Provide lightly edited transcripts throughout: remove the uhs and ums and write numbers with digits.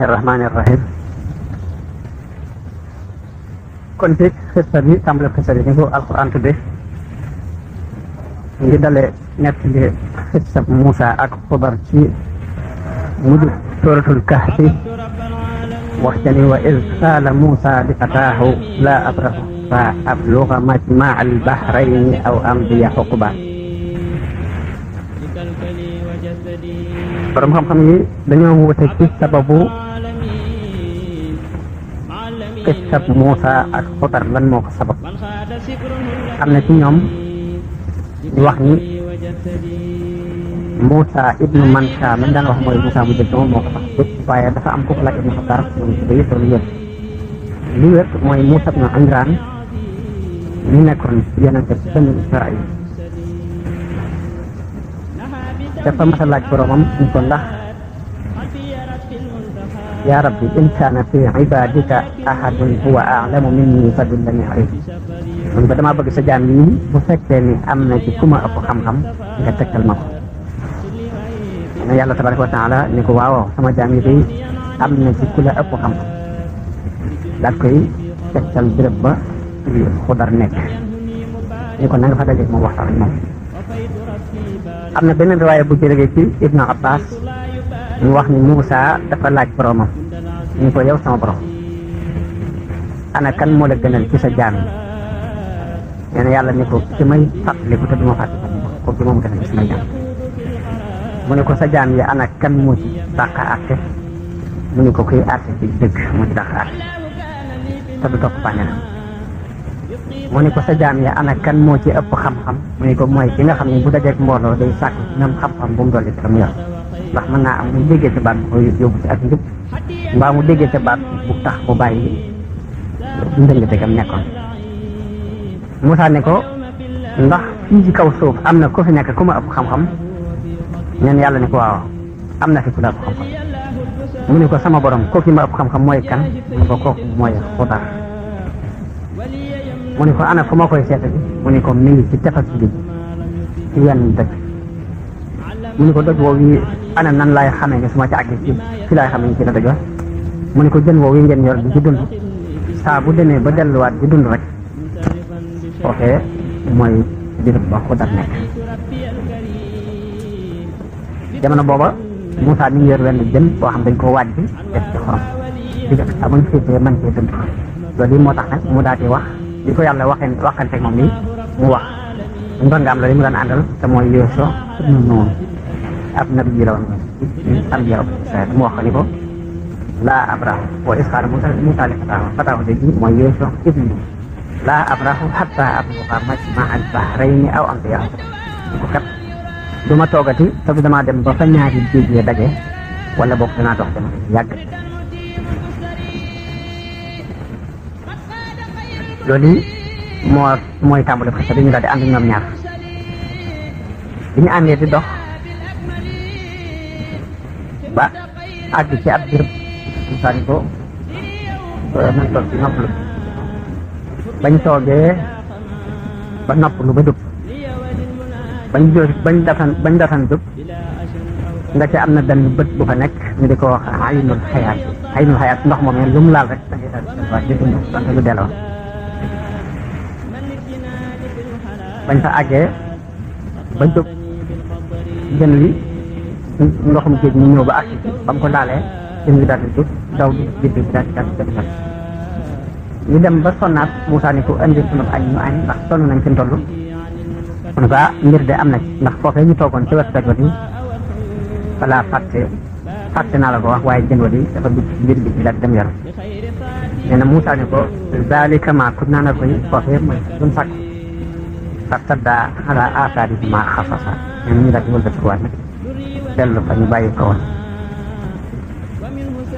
Bismillahirrahmanirrahim. Kon ci xista bi tàmbale xista bi ni ko alquran tudde ngi dale nettali xista Muusa ak Xudar ci mujj suratul kahfi wax ca ni wa iz qaala Muusa li fataahu laa abrahu fa abluga majmaa al bahrayni aw amdiya xuqba. borom xam-xam yi dañoo wute ci sababu xisab Muusa ak Xudar lan moo ko sabab. am na ci ñoom ñu wax ni Muusa ibnu Mansha man daan wax mooy Muusa mu jël moom moo ko tax waaye dafa am ku ko laaj ibnu Xudar moom ci day doon wér li wér mooy Muusa ibnu Imraan ñu nekkoon yonente ci Bani Israil dafa mas a laaj boromam ñu ko ndax yaa rabbi in kaana fi ibadika ahadun huwa a'lamu minni fadullani alayhi mun ko damaa bëgg sa jaam yi bu fekkee ni am na ci ku ma ëpp xam-xam nga tegtal ma ko na yàlla tabaraka wa taala ni ko waaw sama jaam yi day am na ci ku la ëpp xam-xam daal koy tegtal béréb ba Xudar nekk ni ko na nga fa dajeeg moom waxtaan ak moom. am na beneen riwaaya bu jëlee ci Ibnu Abbas ñu wax ni Muusa dafa laaj boromam ñu ko yow sama borom ana kan moo la gënal ci sa jaam yi nee na yàlla ni ko ci may fàttaliku te du ma fàttaliku ko ci moom gënal ci samay jaam mu ne ko sa jaam yi ana kan moo ci dàq àtte mu ne ko kuy àtte ci dëgg moo ci dàq àtte te du topp bànneex mu ne ko sa jaam yi ana kan moo ci ëpp xam-xam mu ne ko mooy ki nga xam ne bu dajeek mbooloo day sàkk ñoom xam-xam bu mu dolli tam yor ndax mën naa am mu déggee ca baat bu ko yóbbu ci ak njub mbaa mu déggee ca baat bu tax bu bàyyi ndëngate gam nekkoon. Muusa ne ko ndax fii ci kaw suuf am na ku fi nekk ku ma ëpp xam-xam ñeen yàlla ne ko waaw am na fi ku la ëpp xam-xam mu ne ko sama borom kooku ma ëpp xam-xam mooy kan mu ne ko kooku mooy Xudar mu ne ko ana fu ma koy seeta bi mu ne ko mi ngi ci tefas bi ci wenn dëkk mu ne ko doj woowu yi ana nan laay xamee ne su ma ci àggee ci laay xamee ne ci la doj wa mu ne ko jën woowu yi ngeen yor di ci dund saa bu demee ba delluwaat di dund rek foofee mooy birëb ba Xudar nekk. jamono booba Muusa mi ngi yor wenn jën boo xam dañ koo waaj bi def ci xorom di def saa buñ xiifee mën cee dund loolu moo tax nag mu daal di wax li ko yàlla waxanteeg moom nii mu wax ngoon nga am loolu mu daan àndal te mooy Yuusu ibnu Nuun ab nabi yi la woon am yow mu wax ni ko laa abrahu wa iz qaala Muusaa li fataahu ji mooy Yuusu ibnu Nuun laa abrahu hattaa abluga majmaa al bahrayni aw amdiya ko kat du ma toogati te du damaa dem ba fa ñaari géej yi daje wala boog danaa dox dem yàgg. loolu mooy tàmbali xista bi ñu daal di ànd ñoom ñaar bi ñu àndee di dox ba àgg ci ab béréb Muusaa ni ko nañ toog ci noppalu bañ toogee ba noppalu ba dugg bañ datan dugg nga ci am na benn bët bu fa nekk ñu di ko wax aynul xayaat ndox moom lu mu laal rek da ngay daal di dund wante lu delloo bañ fa àggee ba jóg jën wi ndoxum géej ñu ñëw ba àgg ba mu ko laalee jën wi daal di jóg daw di bi daal di ñu dem ba sonnaat Muusaa ni ko indi sunu añ ñu añ ndax sonn nañ ci tollu kon ba mbir de am na ci ndax foofee ñu toogoon ci wetu daj wa di wala fàtte naa la ko wax waaye jën wa di dafa dugg mbir bi daal di dem yaram nee na Muusaa ni ko zaalika maa kunnaa nabghi foofee mooy duñ sàkk fartaddaa alaa aasaarihimaa qasasan ñun ñu daal di wëlbatikuwaat nag dellu fa ñu bàyyi ko woon.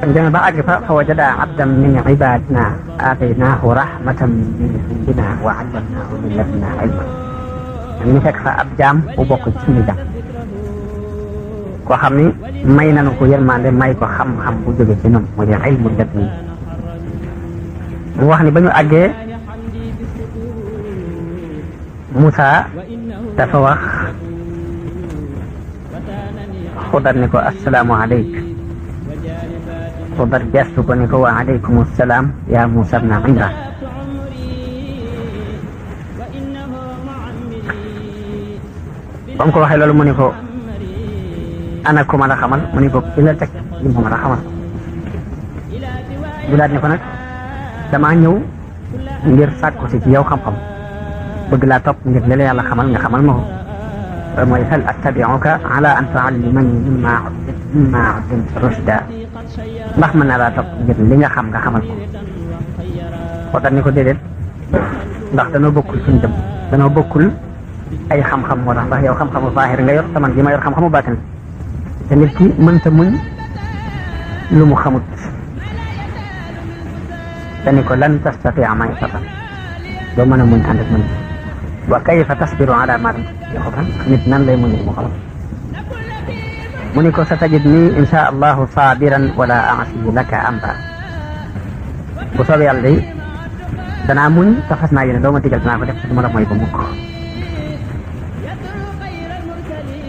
kon demee ba àgg fa wajadaa abdan min ibaadinaa aataynaahu rahmatan min indinaa wa allamnaahu min ladunnaa ilman ñu fekk fa ab jaam bu bokk ci suñu jaam koo xam ni may nañu ko yërmande may ko xam-xam bu jóge ci ñoom mooy ilmu ladunni. mu wax ni ba ñu àggee Muusaa dafa wax Xudar ni ko assalaamu aleyk Xudar gestu ko ni ko wa alaykum assalaam ya Muusaa ibna Imraan. ba mu ko waxee loolu mu ni ko ana ku ma la xamal mu ni ko ki la teg li mu ma la xamal. bu daal ne ko nag damaa ñëw ngir sàkku si ci yow xam-xam bëgg laa topp ngir li la yàlla xamal nga xamal ma ko. loolu mooy hal attabi'uka ala an tu'allimani mimma ullimta rushda ndax mën naa laa topp ngir li nga xam nga xamal ko. Xudar ni ko déedéet ndax danoo bokkul suñ jëm danoo bokkul ay xam-xam moo tax ndax yow xam-xamu zaahir nga yor taman gi ma yor xam-xamu baatin te nit ki mënta muñ lu mu xamut. te ni ko lan tastati'a ma'iya sabran doo mën a muñ ànd ak muñ wa kayfa tasbiru ala ma lam taxut nit nan lay muñ lu mu xamut. mu ni ko satajidni insha allahu sabiran wala a'si laka amra bu soobee yàlla day danaa muñ te fas naa yéene doo ma digal danaa ko def du ma la mooy ba mukk.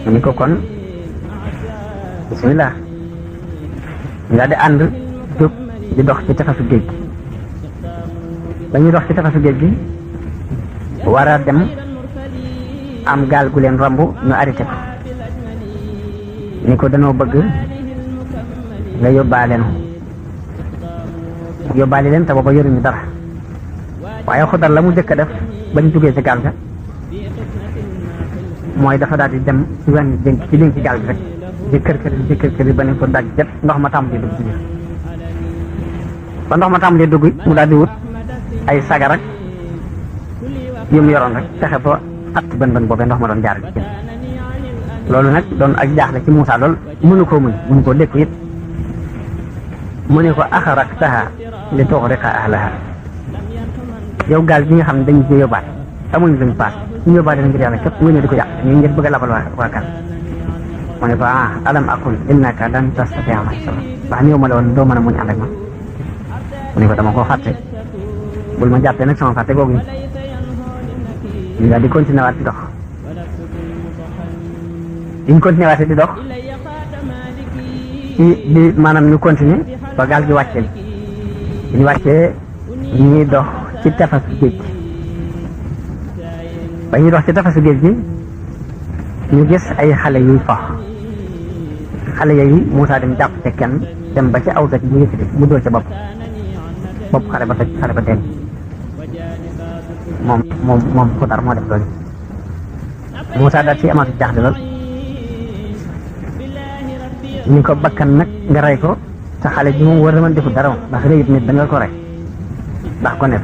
mu ni ko kon bismillah ñu daal di ànd jóg di dox ci tefesu géej gi. ba ñuy dox ci tefesu géej gi war a dem am gaal gu leen romb ñu arrêté ko ni ko danoo bëgg nga yóbbaale leen te booba yoruñu dara. waaye Xudar la mu jëkk a def bañ duggee ci gaal ga mooy dafa daal di dem ci wenn dénk ci dénk ci gaal gi rek di kër kër ba ne ko daj jet ndox ma tàmbalee dugg ci biir. ba ndox ma tàmbalee dugg mu daal di wut ay sagarak yu mu yoroon rek fexe ba at bën boobee ndox ma doon jaar ci loolu nag doon ak jaaxle ci Muusaa lool mënu koo dékku it mu ne ko axraktaha li tuxriqa ahlaha yow gaal gi nga xam ne dañu ci yóbbaale amuñu luñ paas ñu yóbbaale na ngir yàlla képp nga ñëw di ko yàq ñu ngir bëgg a labal waa gaal. mu ne ko alam aqul innaka lan tastati'a ma'iya sabran wax néew ma la woon doo mën a muñ ànd ak ma. mu ne ko dama koo fàtte bul ma jàppee nag sama fàtte googu ñu daal di continué waat di dox. liñ continué waat di dox ci maanaam ñu continué ba gaal gi wàccee ñu wàccee ñuy dox ci tefesu géej gi. ba ñuy dox ci tefesu géej gi ñu gis ay xale yuy fox xale yooyu Muusaa dem jàpp ca kenn dem ba ci aw doj mu yëkkati mu dóor ca bopp xale ba toj xale ba dee. moom Xudar moo def loolu. Muusaa daal ci amaatu jaaxle lool ñu ko bakkan nag nga rey ko te xale ji moom war na mën defu dara moom ndax rëyut nit da nga ko rey ndax ko ne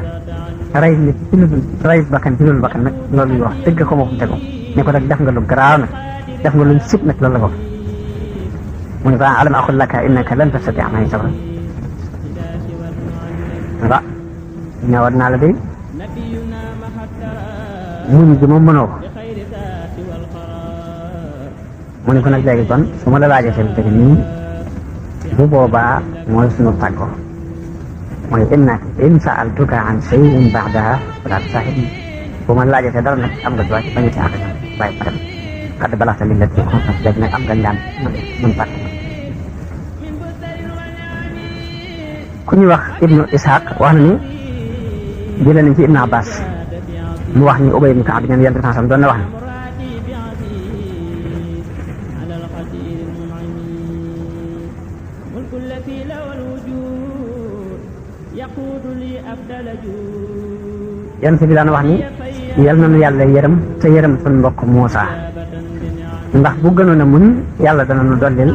rey nit ci lu dul rey bakkan ci loolu bakkan nag loolu ñu wax dëgg ko moo ko tegu ne ko nag def nga lu garaaw nag def nga lu sib nag loolu la ko. mu ne ko alam aqul laka innaka lan tastati'a ma'iya sabran waaw ñëwaat naa la de muñ gi moom mënoo ko. mu ne ko nag léegi kon su ma la laajee seen tëgg nii bu boobaa mooy sunu tàggoo mooy in sa'altuka an shay'in ba'daha fala tusahibni bu ma laajee dara nag am nga droit bañ a ci ànd ak bàyyi ma dem xad balaxta lillati léegi nag am nga ñaan mën tàgg. ku ñuy wax Ibnu Ishaq wax na ni jëlee nañ ci Ibnu Abbas mu wax ni Ubay ibn Ka'b ñaan Yonent bi doon na wax ni Yonent bi daan wax ni yal na nu yàlla yërëm te yërëm suñu mbokk Muusaa ndax bu gënoon a muñ yàlla dana nu dollil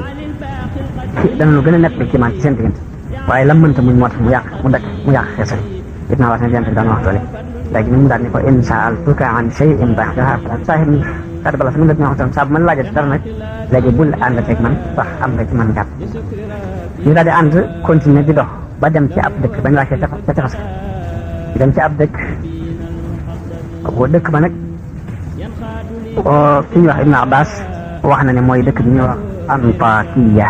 dana nu gën a nekk ci man ci seen diggante waaye lam mënta muñ moo tax mu yàq xeesal it naa wax ne Yonent bi daan wax loole. léegi nag mu daal ni ko in sa'altuka an shay'in ba'daha fala tusahibni kat bala sama dëkk ñoo xam saa bu ma laajee dara nag léegi bul ànd ak man wax am nga ci man gàtt. ñu daal di ànd continuer di dox ba dem ci ab dëkk ba ñu wàccee ca tefes dem ci ab dëkk boo dëkk ba nag ki ñuy wax Ibn Abbas wax na ne mooy dëkk bi ñuy wax Antakiya.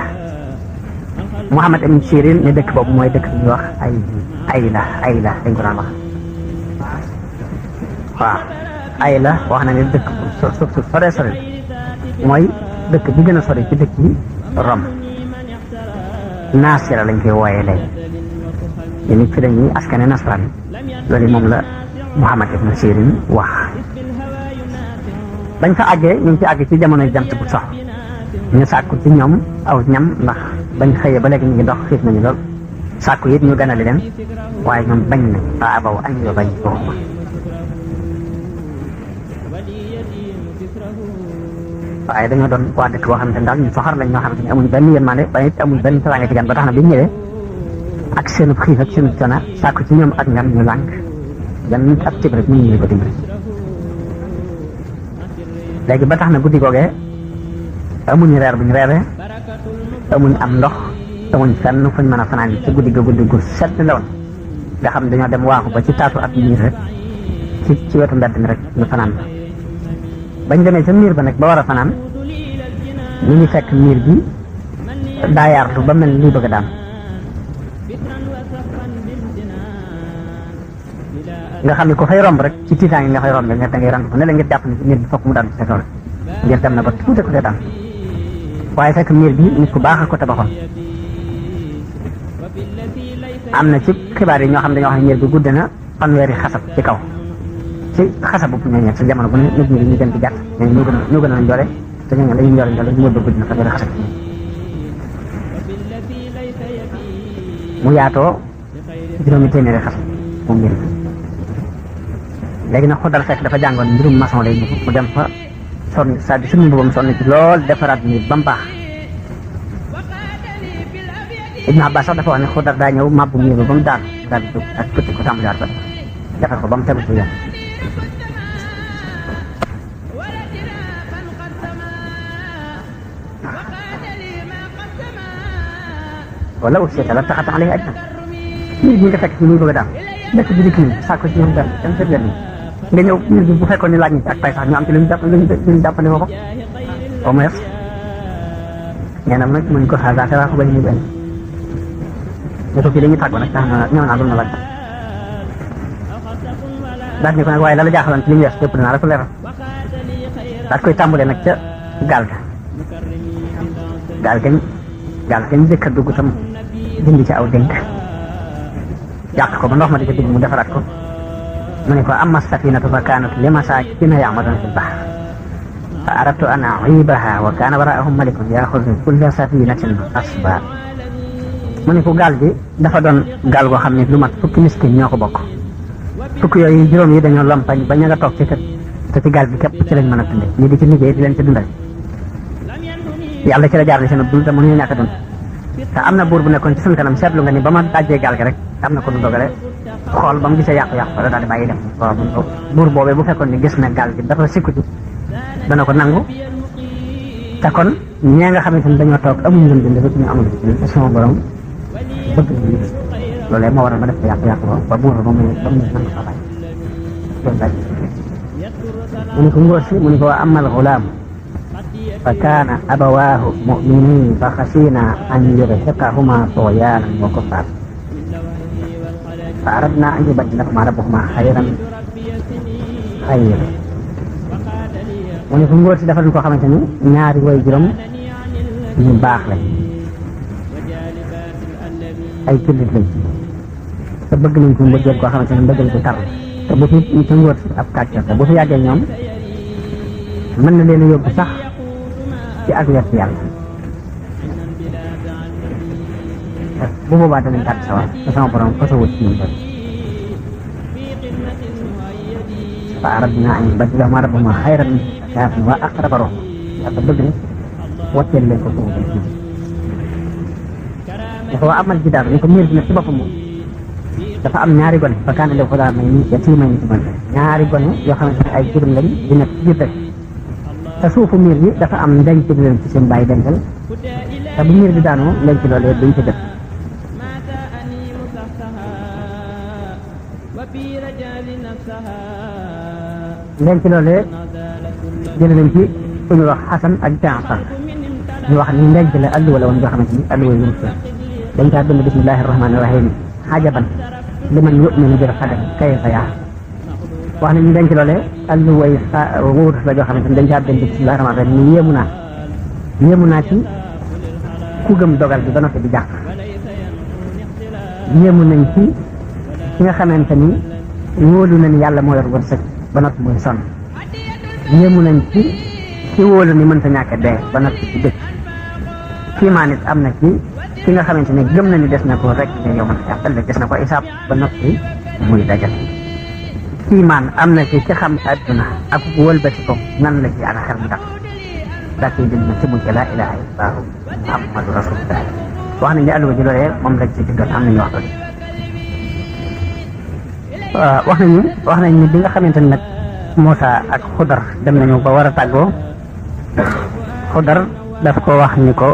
Muhammad ibn Sirin ne dëkk boobu mooy dëkk bi ñuy wax Ayla dañ ko daan wax waaw Ayla wax na ne dëkk bu sore mooy dëkk bi gën a sori ci dëkk yi Rome naasira lañ koy wooyee léegi ñu nit fi dañuy askane nasaraan loolu moom la Muhammad ibn Sirin wax bañ fa àggee ñu ngi ci àgg ci jamonoy jant bu sox ñu sàkku ci ñoom aw ñam ndax bañ xëyee ba léegi ñu ngi dox xiif nañu lool sàkku it ñu ganale leen waaye ñoom bañ nañ fa abaw añ yo bañ boobu waaye dañoo doon waa dëkk boo xamante ne daal ñu soxar lañ ñoo xamante ne amuñ benn yërmande ba it amuñ benn teraanga ci gan ba tax na bi ñu ñëwee ak seen xiif ak seen coono sàkku ci ñoom ak ngan ñu lànk gan nit ak cib rek mënuñu ko dimbali léegi ba tax na guddi googee amuñu reer buñ reeree amuñ am ndox amuñ fenn fuñ mën a fanaan ci guddi ga guddi gu set la woon nga xam dañoo dem waaxu ba ci taatu ak miir rek ci wetu mbedd mi rek ñu fanaan ba bañ demee ca miir ba nag ba war a fanaan ñu ngi fekk miir bi daa yaartu ba mel lii bëgg a daan nga xam ne ku fay romb rek ci tiitaange nga fay romb nga da ngay rand ko ne la ngir jàpp ne miir bi fokk mu daan ci sa kaw rek ngir dem na ba tuute ko seetaan waaye fekk miir bi nit ku baax a ko tabaxoon am na ci xibaar yi ñoo xam dañoo wax ne miir bi gudd na fanweeri xasab ci kaw ci xasabu ñooñu sa jamono bu ne nit ñi ñu gën di gàtt ñoo gën a njoole te ñooñu dañuy njoole miir bi gudd na fanweeri xasab mu yaatoo juróomi téeméeri xasab moom miir bi léegi nag Xudar fekk dafa jàngoon mbirum maçon lay dugg mu dem fa sonn saa bi suñu mbubam sonn ci lool defaraat miir ba mu baax Ibn Abbas sax dafa wax ne Xudar daa ñëw màbbu miir ba mu daal di jóg ak pëtti ko tàmbaliwaat ba defar ko ba mu tegu ci yoon wala aussi la taxat alayhi ajna miir bi nga fekk ci muy bëgg a daal dëkk bi dikk nii sàkko ci ñoom benn dem seet leen nga ñëw miir bi bu fekkoon ni laaj ñi ci ak pay sax ñu am ci luñu jàppale ko au moins nee na nag muñ ko xaar daa ko bañ ñu benn ne ko fii dañuy tàggoo nag tax na ñëw naa dul na laaj daal ni ko nag waaye la la jaaxaloon ci li ñu wees yëpp dinaa la ko leeral daal koy tàmbalee nag ca gaal gañ jëkk a dugg tam dindi ci aw dénk yàq ko ba ndox ma di ko dugg mu defaraat ko mu ne ko amma safinatu fa kaanat li masaakiina ya'maluuna fil bahr fa aradtu an a'iibaha wa kaana waraa'ahum malikun ya'xudu kulla safinatin ghasba mu ne ko gaal gi dafa doon gaal goo xam ne lu mat fukki miskin ñoo ko bokk fukki yooyu juróom yi dañoo lompañ ba ña nga toog ci kër te ci gaal gi képp ci lañ mën a dunde ñi di ci liggéey di leen ci dundal yàlla ci la jaar li seen dund te mënuñu ñàkk a dund te am na buur bu nekkoon ci suñu kanam seetlu nga ni ba ma dajjee gaal gi rek am na ko nu dogale xool ba mu gisee yàqu-yàqu la daal di bàyyi dem buur boobee bu fekkoon ni gis na gaal gi dafa sikkuti dana ko nangu te kon ñee nga xamante ni dañoo toog amuñu doon dund rek ñu amul te sama borom bëgg nañu loolee moo waral ma def ko yàqu-yàqu ba buur ba mu nangu fa bàyyi loolu daal mu ne ko ngóor si mu ne ko wa amal xulaam fa kaana abawaahu mu'miniin fa xasiina an yurhiqahumaa tughyaana wa kufran fa aradnaa an yubaddilahumaa rabbuhumaa xayran mu ne ko ngóor si dafa doon koo xamante ni ñaari way juróom ñu baax lañ ay jullit lañ te bëgg nañ ko mbëggeel koo xamante ni mbëggeel ko tar te bu fi ca ngóor si ab kàcce te bu fi yàggee ñoom mën na leen a yóbbu sax ci ak wet yàlla bu boobaa danañ tàbbi sawar te sama borom fasawut ci ñu fa aradnaa an yubaddilahumaa rabbuhumaa xayran minhu wa aqraba ruhmaa yàlla bëgg na watteel leen ko suuf dafa waa amal jidaar ni ko miir bi nag ci boppam moom dafa am ñaari gone fa kaana lahu ghulaamayni yatiimayni fil madina ñaari gone yoo xamante ne ay juróom lañ di nekk ci biir rek te suufu miir bi dafa am ndenc bi leen ci seen bàyyi dencal te bu miir bi daanoo leen ci loolee duñ ci def leen ci loolee jële nañ ci ku ñu wax Xasan ak Jaafar ñu wax ni ndenc la alluwa la woon yoo xamante ni alluwa yi dañ caa bind bismillahi rahmaani rahim xajaban liman yu'minu bil qadari kayfa yaa wax nañu denc loolee alluwa yi wóor la joo xamante ni dañ caa bind bismillahi rahmaani rahim ni yéemu naa ci ku gëm dogal bi ba noppi di jàq yéemu nañ ci ki nga xamante ni wóolu na ni yàlla moo yor wërsëg ba noppi muy sonn yéemu nañ ci ki wóolu ni mënta ñàkk dee ba noppi ci dëkk kiimaan it am na ci ki nga xamante ni gëm na ni des na ko rek ne yow mën a jàppal des na ko isaab ba noppi muy dajal kiimaan am na ci xam adduna ak wëlbati ko nan la ci ana xel ndax daa koy jël na ci mujj laa ilaha illallah muhammadu rasulullah wax nañ ne alluwa ji loolee moom lañ ci diggoon am nañu wax loolu wax nañ ni bi nga xamante ni nag Muusa ak Xudar dem nañu ba war a tàggoo Xudar daf ko wax ni ko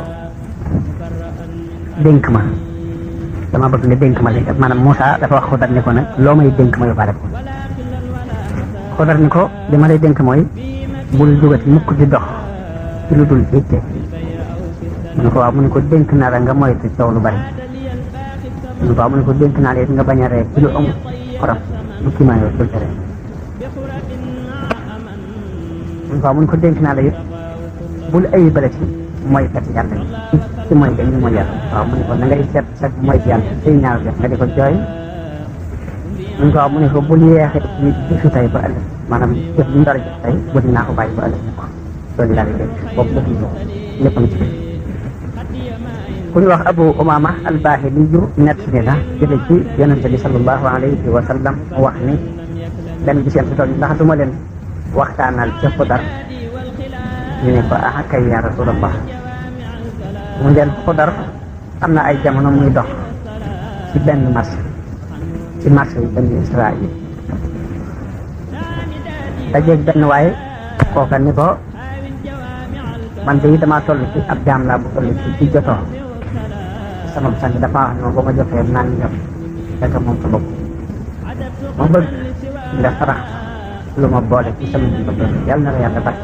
dénk ma dama bëgg nga dénk ma léegi maanaam Muusa dafa wax Xudar ni ko nag loo may dénk ma yóbbaale ko Xudar ni ko li ma lay dénk mooy bul jógati mukk di dox ci lu dul itte mu ne ko waaw mu ne ko dénk naa la nga moytu coow lu bari mu ne ko waaw mu ne ko dénk naa la it nga bañ a ree ci lu amul xorom lu kii maa yooyu dul tere mu ne ko waaw mu ne ko dénk naa la it bul ayibale ci mooykat yàlla ci mooy ga ñu mooy yàlla waaw mu ne ko na ngay seet seet mooy yàlla say ñaaw def nga di ko jooy mu ne ko waaw mu ne ko bul yeexee ci jëfi tey ba ëllëg maanaam jëf bi ñu dara jëf tey bu dinaa ko bàyyi ba ëllëg ko loolu laa lay dégg boobu dëgg yi lépp am ci biir ku ñu wax Abu Umaama al-Baahili yu nett ni la jële ci yonente bi sallallahu alayhi wa sallam mu wax ni benn bis yam si tool ndax du ma leen waxtaanal ca Xudar ñu ne ko ah kay yaa rasulallah mu ngeen Xudar am na ay jamono muy dox ci benn marché ci marché yi benn Israël dajeeg benn waaye kooka ni ko man de damaa toll ci ab jaam laa bu toll ci jotoo sama sang dafa wax ne ma boo ma joxee naan ñëw fekk moom sa bopp ma bëgg nga sarax lu ma boole ci sama jiw ba yàlla na la yàlla barke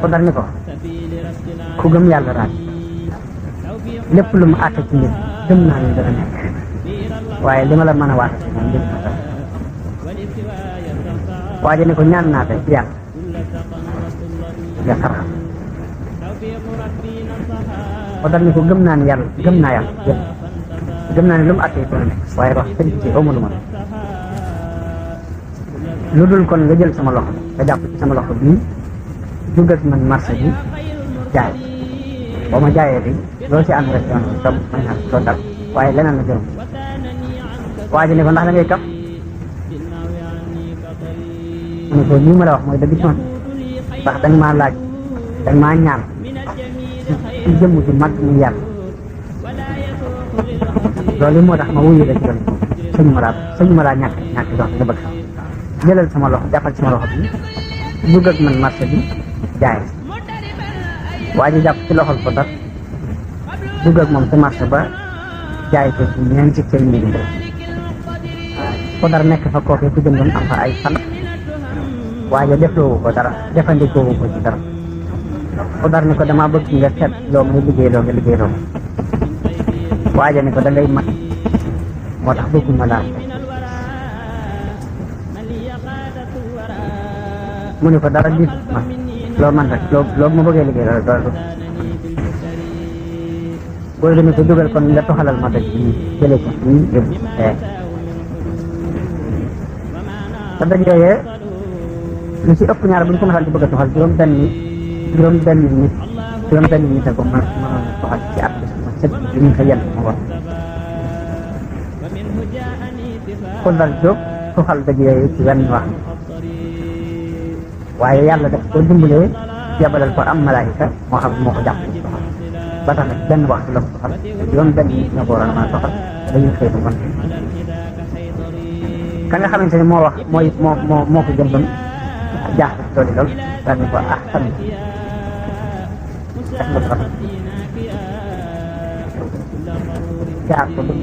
Xudar ni ko ku gëm yàlla raaj lépp lu mu àtte ci nit gëm naa ne dana nekk waaye li ma la mën a waate ci moom lépp na waaye ne ko ñaan naa ci yàlla nga sarax Xudar ni ko gëm naa ne yàlla gëm naa yàlla yëpp gëm naa ne lu mu àtte dana nekk waaye wax dëgg ci amu lu ma lu dul kon nga jël sama loxo nga jàpp ci sama loxo bii dugal ci man marché bi jaay boo ma jaayee bi loolu ci ànd rek yoon tam may naa soo dal waaye leneen la jërum waa ji ne ko ndax da ngay kaf mu ne ko lii ma la wax mooy dëgg ci man ndax danga maa laaj danga maa ñaan ci jëmm ji mag mu yàlla loolu moo tax ma wuyu la ci doon sëñu ma laa ñàkk jox nga bëgg jëlal sama loxo jàppal sama loxo bi dugg ak man marché bi jaay waa ji jàpp ci loxol ko dara dugg ak moom ci marché ba jaay ko ci ñeenti téeméeri ko dara nekk fa kooku ku jëndoon am fa ay fan waa ji defloowu ko dara jëfandikoowu ko ci dara ko dara ni ko damaa bëgg nga seet loo may liggéeyloo nga liggéeyloo waa ji ni ko da ngay mat moo tax bëgguma laa mu ne ko dara gis ma loo man rek loo ma bëggee liggéey la dara booy demee ko dugal kon nga toxalal ma dëkk bi jëlee ko fii yóbbu te dëgg yooyee lu ci ëpp ñaar bu ñu ko mësaan ci bëgg a toxal juróom benn nit a ko mën toxal ci at ma sëg bi ñu ko yenn ma war kon daal jóg toxal dëgg yooyu ci wenn wax waaye yàlla daf ko dimbalee yabalal ko am malaayika moo xam moo ko jàpp ci toxal ba tax nag benn waxtu la ko toxal juróom benn nit ñoo ko waroon mën a toxal dañuy xëy ba kon ka nga xamante ni moo wax moo ko jëndoon jaaxle doole lool daal ni ko ah san def nga trop jaar ko dum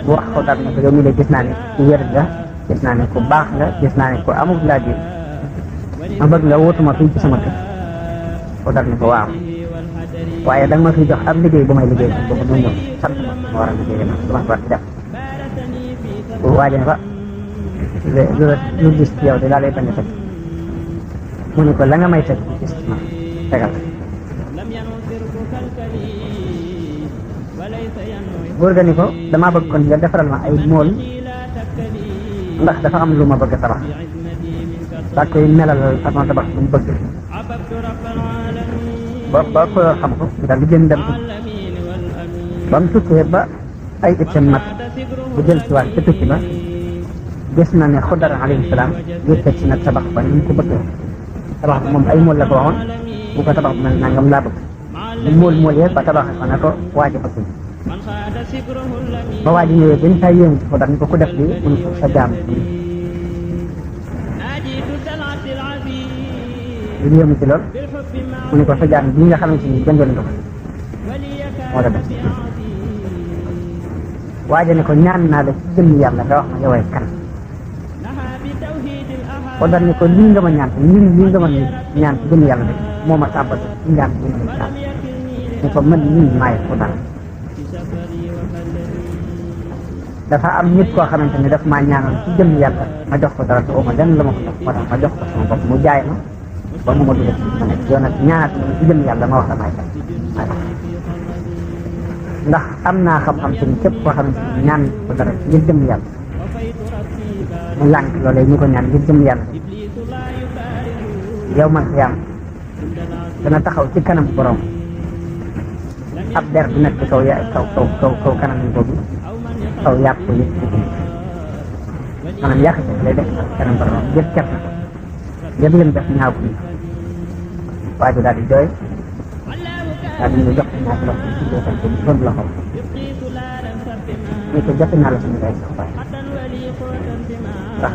bu wax ko daal ne ko yow mi de gis naa ne ku wér nga gis naa ne ku baax nga gis naa ne ku amul laa biir ma bëgg nga wóotuma fii ci sama kër ko daal ne ko waaw waaye danga ma fi jox ab liggéey bu may liggéey boobu mu ñëw sant ma war a liggéey ma dama war ci def bu waaje ne fa lu gis ci yow de laa lay bañ a teg mu ne ko la nga may teg gis ma tegal buur ga ni ko damaa bëgg kon nga defaral ma ay mool ndax dafa am lu ma bëgg a tabax daa koy melalal façon tabax bu mu bëgg ba ko xam ko daal di gën dem ba mu tukkee ba ay itam mat bu jël si waat ca tukki ba gis na ne Xudar alayhi salaam yëkkat si na tabax ba ni mu ko bëggee tabax bi moom ay mool la ko waxoon bu ko tabax bi mel nangam laa bëgg mu mool yee ba tabax ko ne ko waaji bëgg ba waaji ñëwee dañ saa yéemu ci Xudar ni ko ku def lii mu ne ko sa jaam li yéemu ci lool mu ne ko sa jaam bii nga xamante ni jëndoon nga ko moo la def waaja ne ko ñaan naa la ci jëmm yàlla nga wax ma yoway kan Xudar ne ko lii nga ma ñaan lii nga ma ñaan ci jëmm yàlla de moo ma tàmbal ci ñaan bi ma ñaan ne ko man lii maay Xudar dafa am nit koo xamante ni daf maa ñaanal ci jëmm yàlla ma jox ko dara te ma lenn la ma ko jox moo tax ma jox ko sama bopp mu jaay ma ba mu ma dugal ci ma nekk yow nag ñaanat ma ci jëmm yàlla ma wax la maay kan ndax am naa xam-xam te ni képp koo xamante ni ñaan ko dara ngir jëmm yàlla mu lànk loolee ñu ko ñaan ngir jëmm yàlla yow man xiyaam dana taxaw ci kanam borom ab der bi nekk ci kaw kanam yi boobu kaw yàpp ko yëpp ci maanaam yàq ci lay def kanam borom yëpp ker na ko yëpp leen def ñaaw ko waa ji daal di jooy daal di ñu jox ñaar loxo ci dootal ko bon loxo ni ko jox naa la suñu day sax waay ndax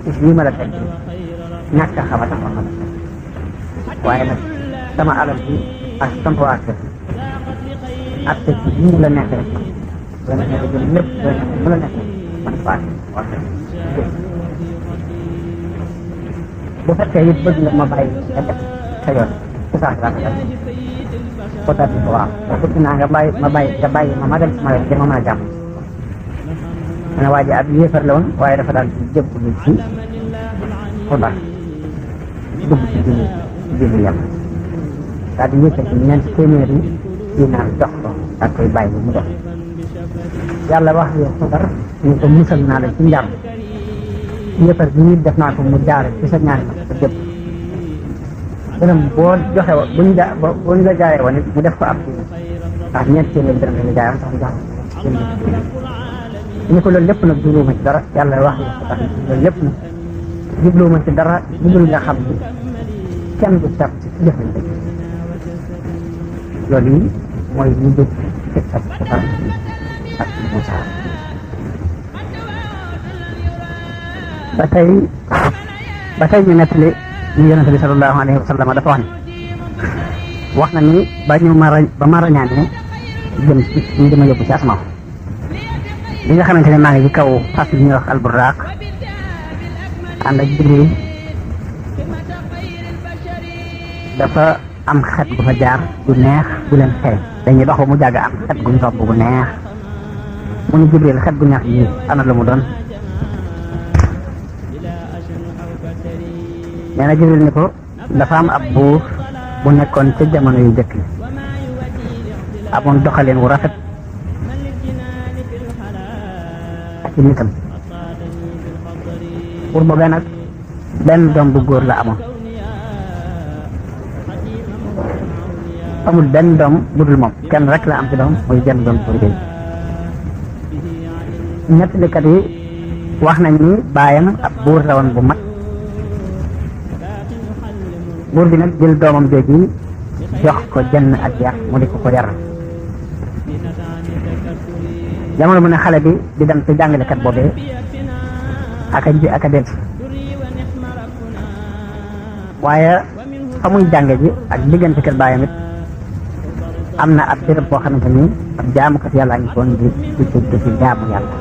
is lii ma la teg ñàkk a xam a taxoon na la waaye nag sama alal bi ak sama waa kër ak ci mu la neexee rek la neexee jël lépp mu la neexee man waa kër bu fekkee it bëgg nga ma bàyyi nga def sa yoon ci saa si laa ko def Xudar bi ko waaw bëgg naa nga bàyyi ma dem sama yoon dama mën a jàmm ma ne waa ji ab yéefar la woon waaye dafa daal di jébbalu ci Xudar dugg ci diine yàlla daal di yëkkati ñeenti téeméeri dinaar jox ko daal koy bàyyi mu dox yàlla wax yow Xudar ñu ko musal naa la ci njàmm yéefar bi ñu def naa ko mu jaare ci sa ñaari sa jëpp dërëm boo joxe buñ la jaayee woon it mu def ko ab ci ndax ñeenti téeméeri dërëm la jaayam sax mu jox ñu ko loolu lépp nag jubluwuma ci dara yàlla wax yow Xudar loolu lépp nag jubluwuma ci dara jublu nga xam ni kenn du sab ci jëfante loolu yi mooy ñu dugg ci sa Xudar ak Muusaa ba tey ñu nettali ñu yonente bi sallallahu alayhi wa sallam dafa wax na ni ba ma rañaane jëm ci ñu dama yóbbu ci asmaaw li nga xamante ne maa ngi ci kaw fas yi ñuy wax alburaaq ànd ak Jibril dafa am xet gu fa jaar gu neex gu leen xeeñ dañuy dox ba mu jàgg am xet guñ topp gu neex mu ni Jibril xet gu neex yi ana la mu doon nee na Jibril ni ko dafa am ab buur bu nekkoon ca jamono yu jëkk amoon doxalin wu rafet ci nitam buur boobee nag benn doom bu góor la amoon amul benn doom bu dul moom kenn rek la am ci doom muy benn doom bu góor ñettalikat yi wax nañ ni baayam ab buur la woon bu mag buur bi nag jël doomam jooju jox ko jenn ak yar mu di ko yar jamono mu ne xale bi di dem ci jàngalekat boobee ak a del waaye fa muy jànge ji ak diggante kër baayam it am na ab béréb boo xamante ni ab jaamukat yàlla ngi koon di ci jaamu yàlla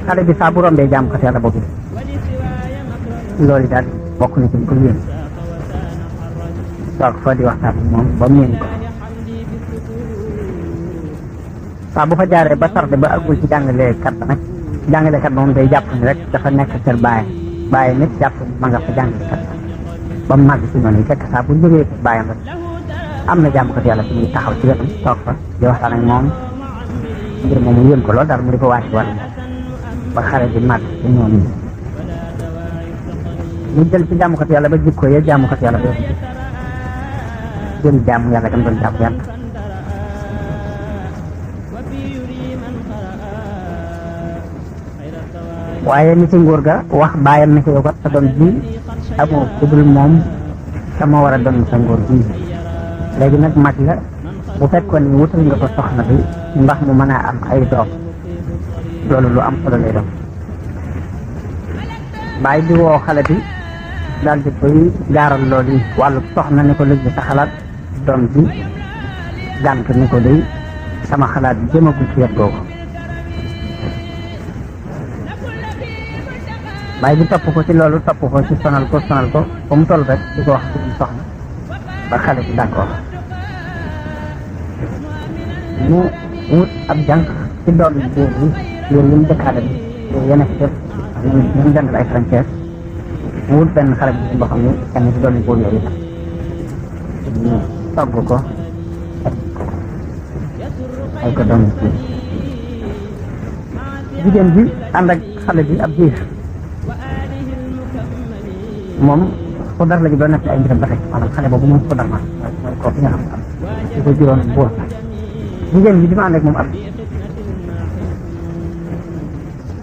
xale bi saa bu rombee jaamukat yàlla boobu loolu daal bokk na ci ko yéen toog fa di waxtaan moom ba mu yéen ko saa bu fa jaaree ba tarde ba àggul ci jàngalekat ba nag jàngalekat moom day jàpp ni rek dafa nekk kër bàyyi nit jàpp ma nga fa jàngalekat ba mu màgg ci noonu yi fekk saa bu jógee kër bàyyam rek am na jaamukat yàlla fi muy taxaw ci wetam toog fa di waxtaan ak moom ngir moom mu yëm ko lool daal mu di ko wàcc wàll ba xare bi màgg ci ñooñu ñu jël ci jaamukat yàlla ba jikko ya jaamukat yàlla ba jëm jaamu yàlla gam doon jaamu yàlla waaye ni ci nguur ga wax bàyyam ne ko yow kat sa doom ji amoo ku dul moom te moo war a doon sa nguur ji léegi nag mag la bu fekkoon ni wutal nga ko soxna bi ndax mu mën a am ay doom loolu lu am solo lay doon bàyyi di woo xale bi daal di koy gaaral loolu yi wàllu soxna ne ko léegi sa xalaat doom ji gànt ni ko day sama xalaat bi jëmagul ci wet googu bàyyi bi topp ko ci loolu topp ko ci sonal ko ba mu toll rek di ko wax ci soxna ba xale bi d'accord mu wut ab jànq ci doom buur bi yooyu yi mu dëkkaale bi yooyu yeneen ci ñu dendal ay frontière mu wut benn xale bi boo xam ne kenn ci doom buur yooyu ñu togg ko ay ko doom bi jigéen bi ànd ak xale bi ab biir moom Xudar la ñu doon nekk ay mbiram ba tey maanaam xale boobu moom Xudar ma mooy kooku nga xam ne am di ko juróom buur jigéen bi di ma ànd ak moom am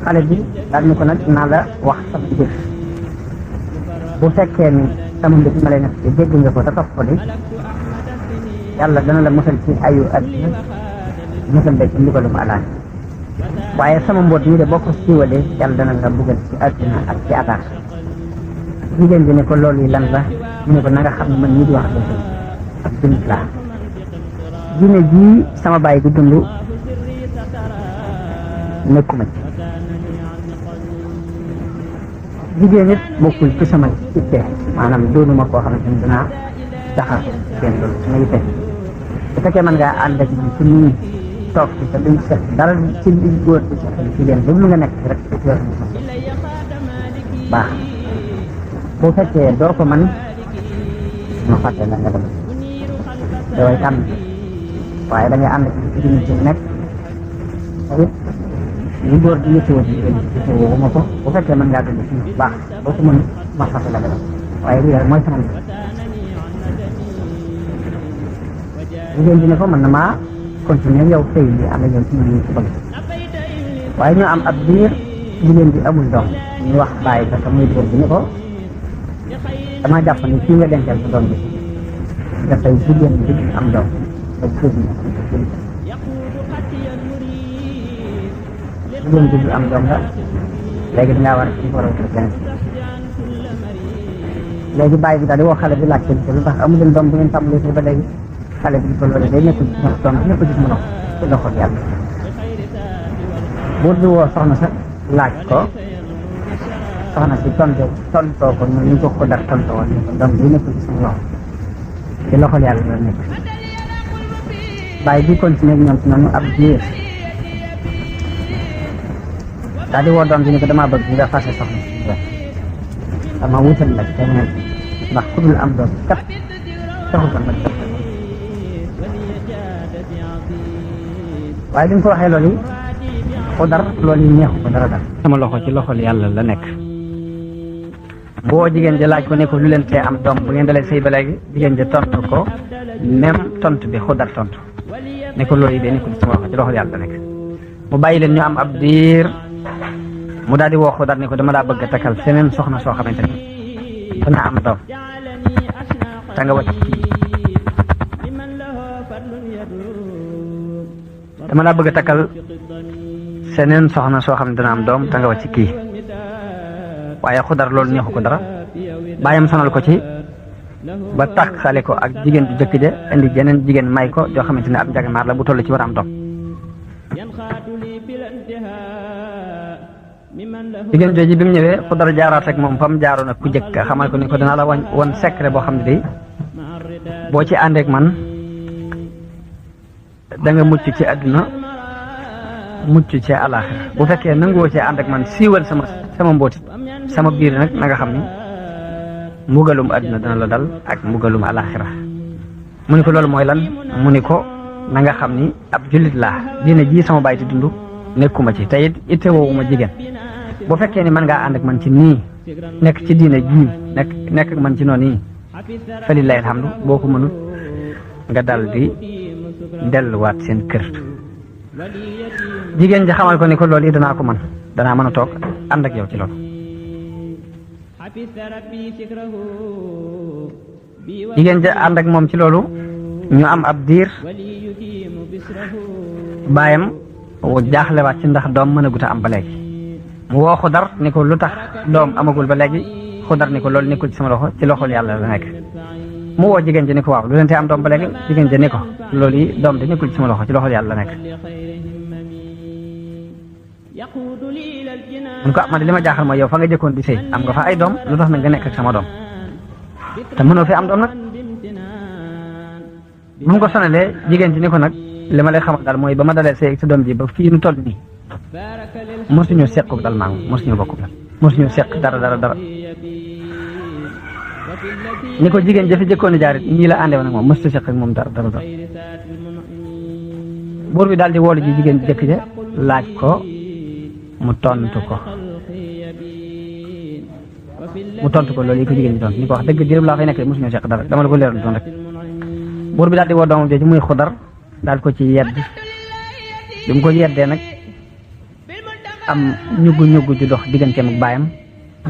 xale bi daal ni ko nag naa la wax sama mbir bu fekkee ni sama mbir ma lay nekk dégg nga ko te topp ko di yàlla dana la musal ci ayu adduna musal la ci ndigalum alaaj waaye sama mboot mi de boo ko siiwalee yàlla dana la buggal ci adduna ak ci ataar jigéen bi ne ko loolu yi lan la mu ne ko na nga xam ne man ñii di wax dëgg ak jullit laa diine jii sama baay di dund nekkuma ci jigéen it bokkul ci sama itte maanaam doonuma koo xamante ni dinaa taxaw kenn loolu sama itte bu fekkee mën ngaa ànd ak man ci nii toog ci te duñ seet dara ci li góor ci jigéen ba lu nga nekk rek baax bu fekkee doo ko man ma fàtte la nga dem daway tànn waaye da ngay ànd ci jigéen ci nekk it li góor di yëttewoo ci jigéen yëttewoo ma ko bu fekkee mën ngaa dund ci baax boo ko mën ma fàtte la nga dem waaye lii rek mooy sama jigéen bi ne ko mën na maa continuer yow sëy bi am na yow ci ñu ci bëgg waaye ñu am ab biir jigéen bi amul doom ñu wax bàyyi ko muy góor bi ne ko dama jàpp ni kii nga dencal sa doom bi dafay jigéen bi am doom ba jigéen bi am doom la léegi dangaa war a wutal keneen léegi bàyyi bi daal di woo xale bi laaj ko lu tax amu leen doom bu ngeen tàmbalee ba léegi xale bi ko loolu day nekkul ci doom bi ñëpp gis mu nox ci loxo yàlla buur bi woo soxna sa laaj ko soxna si tontoo ko ñu ko Xudar tontoo woon ko doom bi nekkul ci suñu loxo ci loxol yàlla la nekk bàyyi bi continuer ñoom ci noonu ab diir daal di woo doom bi ni ko damaa bëgg nga fase soxna si dama wutal la keneen ndax ku dul am doom kat taxul ko nag waaye bi mu ko waxee loolu yi Xudar loolu yi neexu ko dara dara sama loxo ci loxol yàlla la nekk boo jigéen ji laaj ko ne ko lu leen tee am doom bu ngeen dalee sëy ba léegi jigéen ji tontu ko même tontu bi Xudar tontu ne ko loolu yi de nekkul sama loxo ci loxol yàlla la nekk mu bàyyi leen ñu am ab diir mu daal di woo Xudar ne ko dama daa bëgg a takkal seneen soxna soo xamante ni dana am doom te nga wàcc kii dama daa bëgg a takkal seneen soxna soo xam ne dana am doom te nga wàcc kii waaye Xudar loolu neexu ko dara bàyyam sonal ko ci ba taxale ko ak jigéen ju jëkk ja indi jeneen jigéen may ko joo xamante ne ab njagamaar la bu toll ci war a am doom jigéen jooju bi mu ñëwee Xudar jaaraat ak moom fa mu jaaroon ak ku jëkk xamal ko ni ko danaa la won secret boo xam ne day boo ci àndeek man da nga mucc ci àdduna mucc ci àllaaxira bu fekkee nangoo ci ànd ak man siiwal sama mbooti sama biir nag na nga xam ni mbugalum àdduna dana la dal ak mbugalum àllaaxira mu ni ko loolu mooy lan mu ni ko na nga xam ni ab jullit laa diine ji sama baay di dund nekkuma ci te it itte woowuma jigéen bu fekkee ni mën ngaa ànd ak man ci nii nekk ci diine ji nekk ak man ci noonu nii fa lillahi alhamdu boo ko mënut nga dal di delluwaat seen kër jigéen ji xamal ko ni ko loolu yi danaa ko mën danaa mën a toog ànd ak yow ci loolu jigéen ji ànd ak moom ci loolu ñu am ab diir baayam jaaxlewaat ci ndax doom mën a gut a am ba léegi mu woo Xudar ni ko lu tax doom amagul ba léegi Xudar ni ko loolu nekkul ci sama loxo ci loxol yàlla la nekk mu woo jigéen ji ni ko waaw lu leen te am doom ba léegi jigéen ji ni ko loolu yi doom de nekkul ci sama loxo ci loxol yàlla la nekk mun ko man de li ma jaaxal mooy yow fa nga jëkkoon di sëy am nga fa ay doom lu tax nag nga nekk ak sama doom te mënoo fi am doom nag mu ko sonalee jigéen ji ni ko nag li ma lay xamal daal mooy ba ma dalee sëy ak sa doom ji ba fii nu toll nii mosuñu sequk dal maa ngi mosuñu bokk dal mosuñu seq dara ni ko jigéen jafe jëkkoon jaarit ñii la àndewoon ak moom mosuñu seq ak moom dara buur bi daal di woolu ji jigéen jëkk ja laaj ko mu tontu ko loolu yi ko jigéen ñi tontu ni ko wax dëgg diirub laa fay nekk mosuñu seq dara dama la ko leeral doon rek buur bi daal di woo doomam jooju muy Xudar daal ko ci yedd bi mu ko yeddee nag am ñuggu ju dox digganteem ak baayam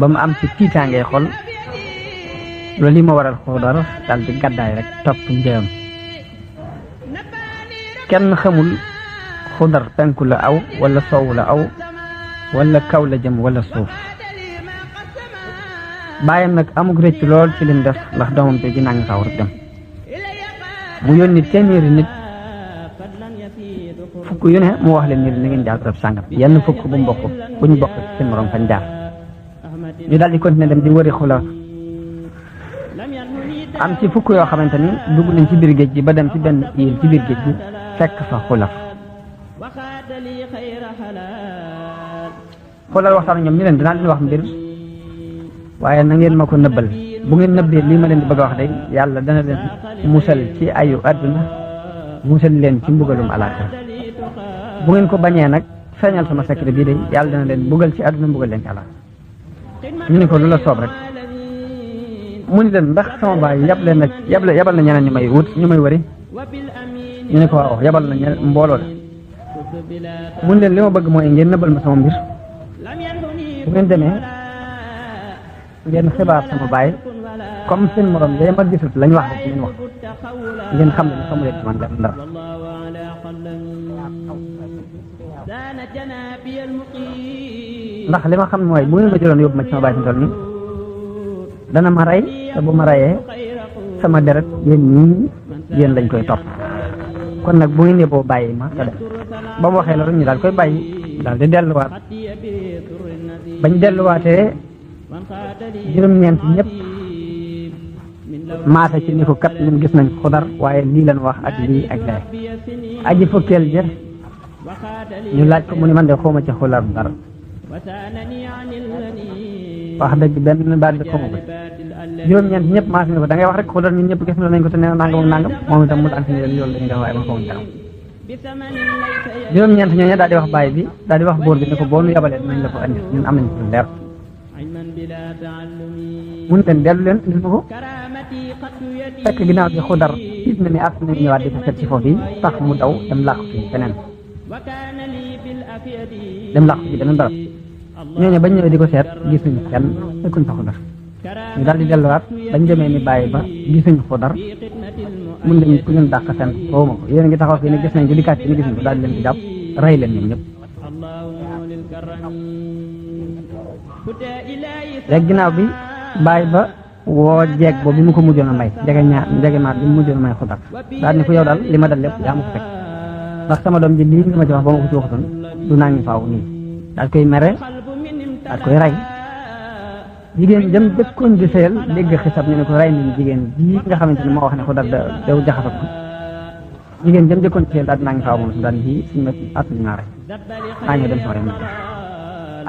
ba mu am ci tiitaangee xol loolu li ma waral Xudar daal di gàddaay rek topp njëyam kenn xamul Xudar penku la aw wala soowu la aw wala kaw la jëm wala suuf baayam nag amug rëcc lool ci lim def ndax doomam te ji naa ngi xaw rek dem mu yónni téeméeri nit fukk yu ne mu wax leen ni na ngeen jaar bërëb sàngam yenn fukk bu mu bokk bu ñu bokk seen morom fañ jaar ñu daal di continuer dem di wëri Xudar am ci fukk yoo xamante ni dugg nañ ci biir géej gi ba dem ci benn île ci biir géej gi fekk fa Xudar waxtaan ak ñoom ñu leen dinaa leen wax mbir waaye na ngeen ma ko nëbbal bu ngeen nëbbee lii ma leen di bëgg a wax de yàlla dana leen musal ci ayu àdduna musal leen ci mbugalum alaaxira bu ngeen ko bañee nag feeñal sama secret bii de yàlla dana leen mbugal ci àdduna mbugal leen ci alaaxira ñu ne ko lu la soob rek mu ni leen ndax sama baay yabal na ñeneen ñu may wut ñu may wëri ñu ne ko waaw yabal na mbooloo la mu ni leen li ma bëgg mooy ngeen nëbbal ma sama mbir bu ngeen demee ngeen xibaar sama baay comme seen morom day ma gisut lañ wax rek ngeen wax ngeen xam ne xamu leen ci man dara ndax li ma xam mooy bu ngeen ma jëloon yóbbu ma ci sama baay fi mu toll nii dana ma rey te bu ma reyee sama deret yéen ñii yéen lañ koy topp kon nag bu ngeen yeboo bàyyi ma te dem ba mu waxee loolu ñu daal koy bàyyi daal di delluwaat bañ delluwaatee juróom-ñeent ñëpp maata ci ni ko kat ñun gis nañ Xudar waaye lii lañ wax ak lii ak lee aji fukkeel jër ñu laaj ko mu ni man de xawma ci Xudar dara wax dëgg benn baat bi xawma ko juróom-ñeent ñëpp maata ni ko da ngay wax rek Xudar ñun ñëpp gis nañ ko te nee na nangam ak nangam moom itam mu daan fi leen loolu lañu def waaye man xawma dara juróom-ñeent ñooñu daal di wax baay bi daal di wax buur bi ne ko boo nu yabalee nañ la ko andi ñun am nañ ci leer mun leen dellu leen indil ma ko fekk ginnaaw bi Xudar gis na ni at nañ ñëwaat di ko seet ci foofu yi tax mu daw dem làqu ci beneen barab ñooñu bañ ñëwee di ko seet gisuñu kenn fekkuñ fa Xudar ñu daal di delluwaat bañ demee ni bàyyi ba gisuñu Xudar mun leen ku ñun dàq seen xawma ko yéen a ngi taxaw fii ne gis nañ ko di kàcc ni gisuñ ko daal di leen di jàpp rey leen ñoom ñëpp léegi ginnaaw bi bàyyi ba woo jeeg boobu bi mu ko mujjoon a may njege maat bi mu mujjoon a may Xudar daal ni ko yow daal li ma dal lépp yaa ma ko fekk ndax sama doom ji lii nga ma ci wax ba ma ko ci waxatoon du naa ngi faaw nii daal koy mere daal koy rey jigéen jëm dëkkoon di seel dégg xisab ñu ne ko rey nañ jigéen ji nga xamante ni moo wax ne Xudar daw jaxasat ko jigéen jëm dëkkoon di seel daal dinaa ngi faaw moom su daan ji suñu attuñu naa rey naa ñëw dem sama rem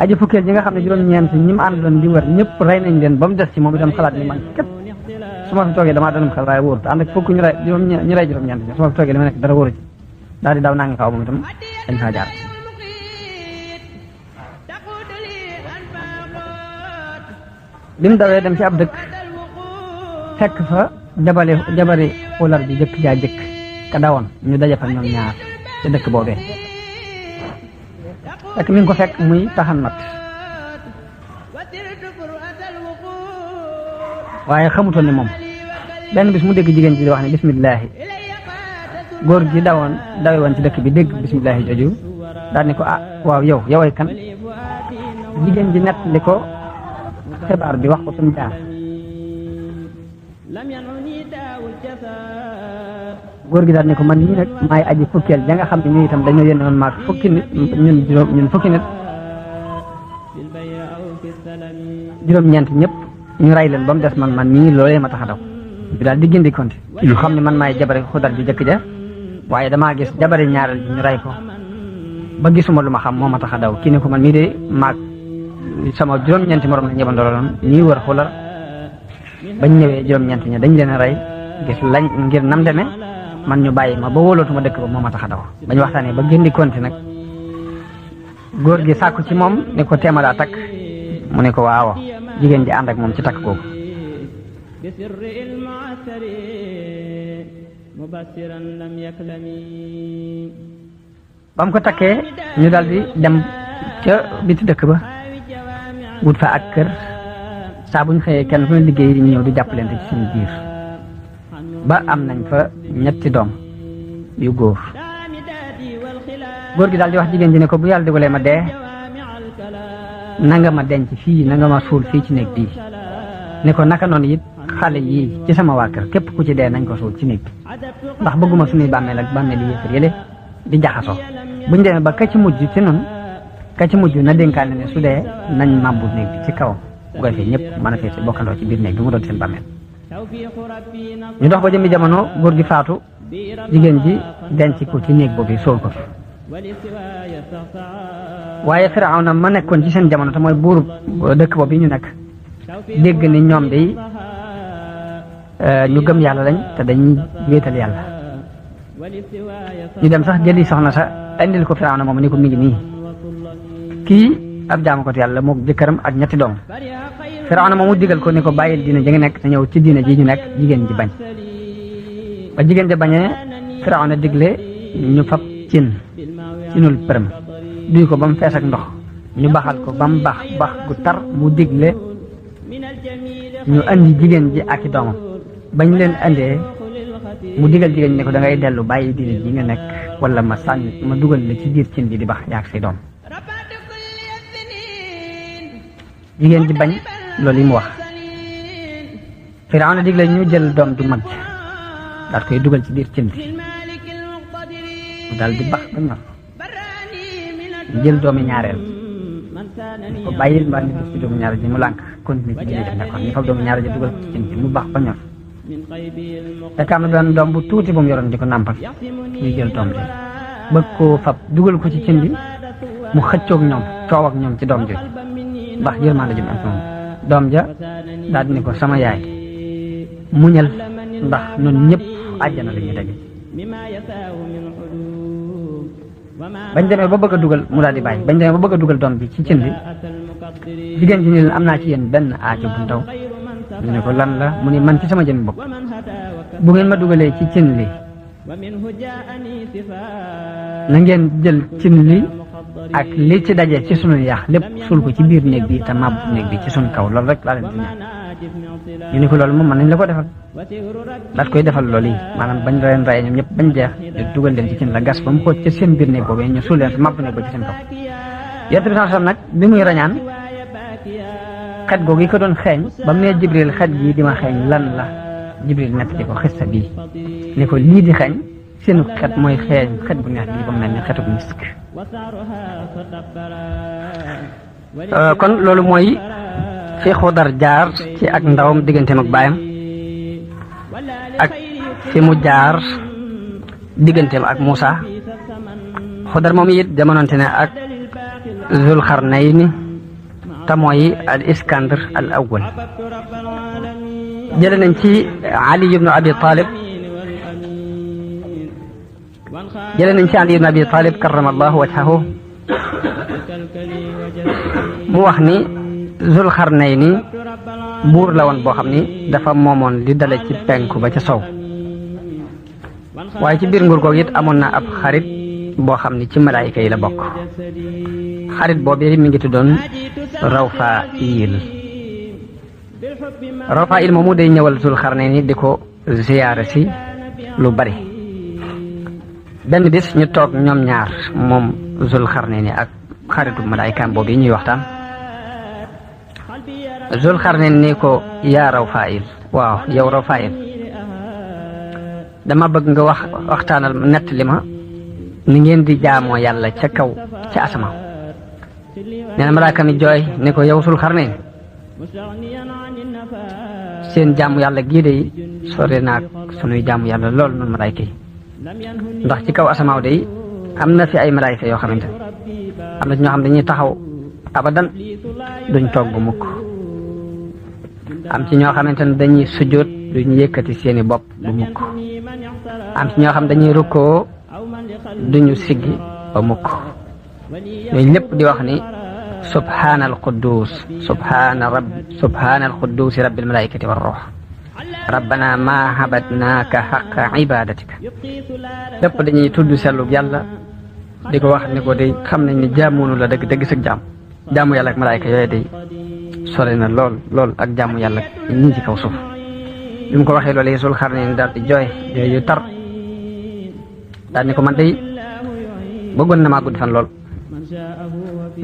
aji fukkeel ji nga xam ne juróom-ñeent ñi mu àndoon di wër ñëpp rey nañ leen ba mu des ci moom itam xalaat ni man képp su ma fi toogee damaa doon xel waaye wóor te ànd ak fukk ñu rey juróom-ñeent su ma fi toogee li ma nekk dara wóoru ci daal di daw nangi xaw moom itam dañ faa jaar bi mu dawee dem ci ab dëkk fekk fa jabari xular ji jëkk jaa jëkk ka dawoon ñu daje fa ñoom ñaar ci dëkk boobee fekk mi ngi ko fekk muy taxan mat waaye xamutoon ne moom benn bis mu dégg jigéen ji di wax ne bismillaahi góor gi dawe woon ci dëkk bi dégg bismillaahi jooju daal ni ko ah waaw yow ay kan jigéen ji nett li ko xibaar bi wax ko suñu jaar góor gi daal ni ko man ñii nag maay aji fukkeel ja nga xam ne ñu itam dañoo yónne woon maag fukki nit ñun fukki nit juróom-ñeent ñëpp ñu rey leen ba mu des man mii loolee ma tax a daw bi daal di gindi konti ñu xam ne man maay jabari xudar bi jëkk ja waaye damaa gis jabari ñaareel ji ñu rey ko ba gisuma lu ma xam moo ma tax a daw kii ne ko man mii de maag sama juróom-ñeenti morom la ñëbandooloon ñii wër xular bañ ñëwee juróom-ñeent ña dañ leen a rey gis lañ ngir nam demee man ñu bàyyi ma ba wóolootuma dëkk ba moo ma tax a daw bañ waxtaanee ba gindi konti nag góor gi sàkku ci moom ne ko teema daa takk mu ne ko waaw jigéen ji ànd ak moom ci takk googu ba mu ko takkee ñu daal di dem ca biti dëkk ba wut fa ak kër saa buñ xëyee kenn fu ne liggéey ñu ñëw di jàppalante ci seen biir ba am nañ fa ñetti doom yu góor gi daal di wax jigéen ji ne ko bu yàlla dogalee ma dee nanga ma denc fii nanga ma suul fii ci néeg bii ne ko naka noonu it xale yii ci sama waa kër képp ku ci dee nañ ko suul ci néeg bi ndax bëgguma suñuy bàmmeel ak bàmmeel yi yéefar yële di jaxasoo buñ demee ba ka ci mujj ci noonu ka ci mujj na dénkaane ne su dee nañ màmbu néeg bi ci kawam bu ko defee ñëpp mën a fee si bokkandoo ci biir néeg bi mu doon seen bàmmeel ñu dox ba jëmmi jamono góor gi faatu jigéen ji denc ko ci néeg boobu suul ko fi waaye Firawna ma nekkoon ci seen jamono te mooy buur dëkk boobu ñu nekk dégg ni ñoom day ñu gëm yàlla lañ te dañuy wéetal yàlla ñu dem sax jëli soxna sa indil ko Firawna moom ni ko mi ngi nii kii ab jaamu ko yàlla moog jëkkëram ak ñetti doom Firawna moomu digal ko ni ko bàyyil diine ji nga nekk te ñëw ci diine ji ñu nekk jigéen ji bañ ba jigéen ji bañee Firawna digle ñu fab cinul përëm duy ko ba mu fees ak ndox ñu baxal ko ba mu bax gu tar mu digle ñu andi jigéen ji ak i doomam bañ leen andee mu digal jigéen ñi ne ko da ngay dellu bàyyi diine ji nga nekk wala ma sànni ma dugal la ci biir cin bi di bax yaag say doom jigéen ji bañ loolu yi mu wax Firawna digle ñu jël doom ju mag daal koy dugal ci biir cin bi mu daal di bax ba ñor jël doomi ñaareel ko bàyyil mbaa ñu def ci doomi ñaareel ji mu lànk continuer ci diine def nekkoon ñu fab doomi ñaareel ji dugal ko ci cin bi mu bax ba ñor te am na benn doom bu tuuti bu mu yoroon di ko nàmpal ñu jël doom ji bëgg koo fab dugal ko ci cin bi mu xëccoog ñoom coow ak ñoom ci doom ji ndax yërmande ji mu am moom doom ja daal di ne ko sama yaay muñal ndax ñun ñëpp àjjana la ñuy daje bañ demee ba bëgg a dugal mu daal di bàyyi bañ demee ba bëgg a dugal doom bi ci cin bi jigéen ji ni leen am naa ci yéen benn aajo bu ndaw ñu ne ko lan la mu ni man ci sama jëmmi bopp bu ngeen ma dugalee ci cin li na ngeen jël cin li ak li ci daje ci sunu yàq lépp suul ko ci biir néeg bi te màbb néeg bi ci sunu kaw loolu rek laa leen di ñaan ñu ne ko loolu moom mën nañ la ko defal daat koy defal loolu yi maanaam bañ leen rey ñoom ñëpp bañ jeex di dugal leen ci cin la gas ba mu xóot ci seen biir néeg boobee ñu suul leen fi màbb néeg ba ci seen kaw yonent bi sallam nag bi muy rañaan xet googu yi ko doon xeeñ ba mu nee Jibril xet gii di ma xeeñ lan la Jibril nett di ko xissa bii ne ko lii di xeeñ seenu xet mooy xeeñ xet bu neex bii ba mu mel ni xetu misk kon loolu mooy fi Xudar jaar ci ak ndawam digganteem ak baayam ak fi mu jaar digganteem ak Muusa Xudar moom it jamononte ne ak Zulxarnayni te mooy al Iskandar al awwal jële nañ ci Ali ibnu Abi Talib karramallahu wajhahu mu wax ni Zul Xarnayni buur la woon boo xam ni dafa moomoon li dale ci penku ba ca sow waaye ci biir nguur googu it amoon na ab xarit boo xam ni ci malaayika yi la bokk xarit boobu mi ngi tuddoon Rawfail moomu day ñëwal Zul Xarnayni di ko ziyaara si lu bari benn bis ñu toog ñoom ñaar moom Zul Xarnayni ak xaritu malaayikaam boobu yi ñuy waxtaan Zul Xarnayni ni ko yaa Rawfail waaw yow Rawfail dama bëgg nga waxtaanal nett li ma ni ngeen di jaamoo yàlla ca kaw ca asamaan nee na malaaka mi jooy ne ko yow Zul Xarnayni seen jaamu yàlla gii de sore naag sunuy jaamu yàlla lool noonu malaayka yi ndax ci kaw asamaaw de am na fi ay malaayka yoo xamante am na ci ñoo xam dañuy taxaw abadan duñ togg mukk am ci ñoo xamante ne dañuy sujjóot duñ yëkkati seeni bopp bu mukk am ci ñoo xam dañuy rukkoo duñu siggi ba mukk yooyu lépp di wax ni subhaanal quddus subhaanal quddus rabbil malaikati war ruux rabbana ma habadnaaka xaqa ibadatika lépp dañuy tudd sellug yàlla di ko wax ni ko day xam nañ ni jaamoonu la dëgg dëgg sag jaamu yàlla ak malaayka yooyu day sore na lool ak jaamu yàlla ñii ci kaw suuf bi mu ko waxee loolu Zul Xarnayni daal di jooy yu tar daal ni ko man day bëggoon na maa gudd fan lool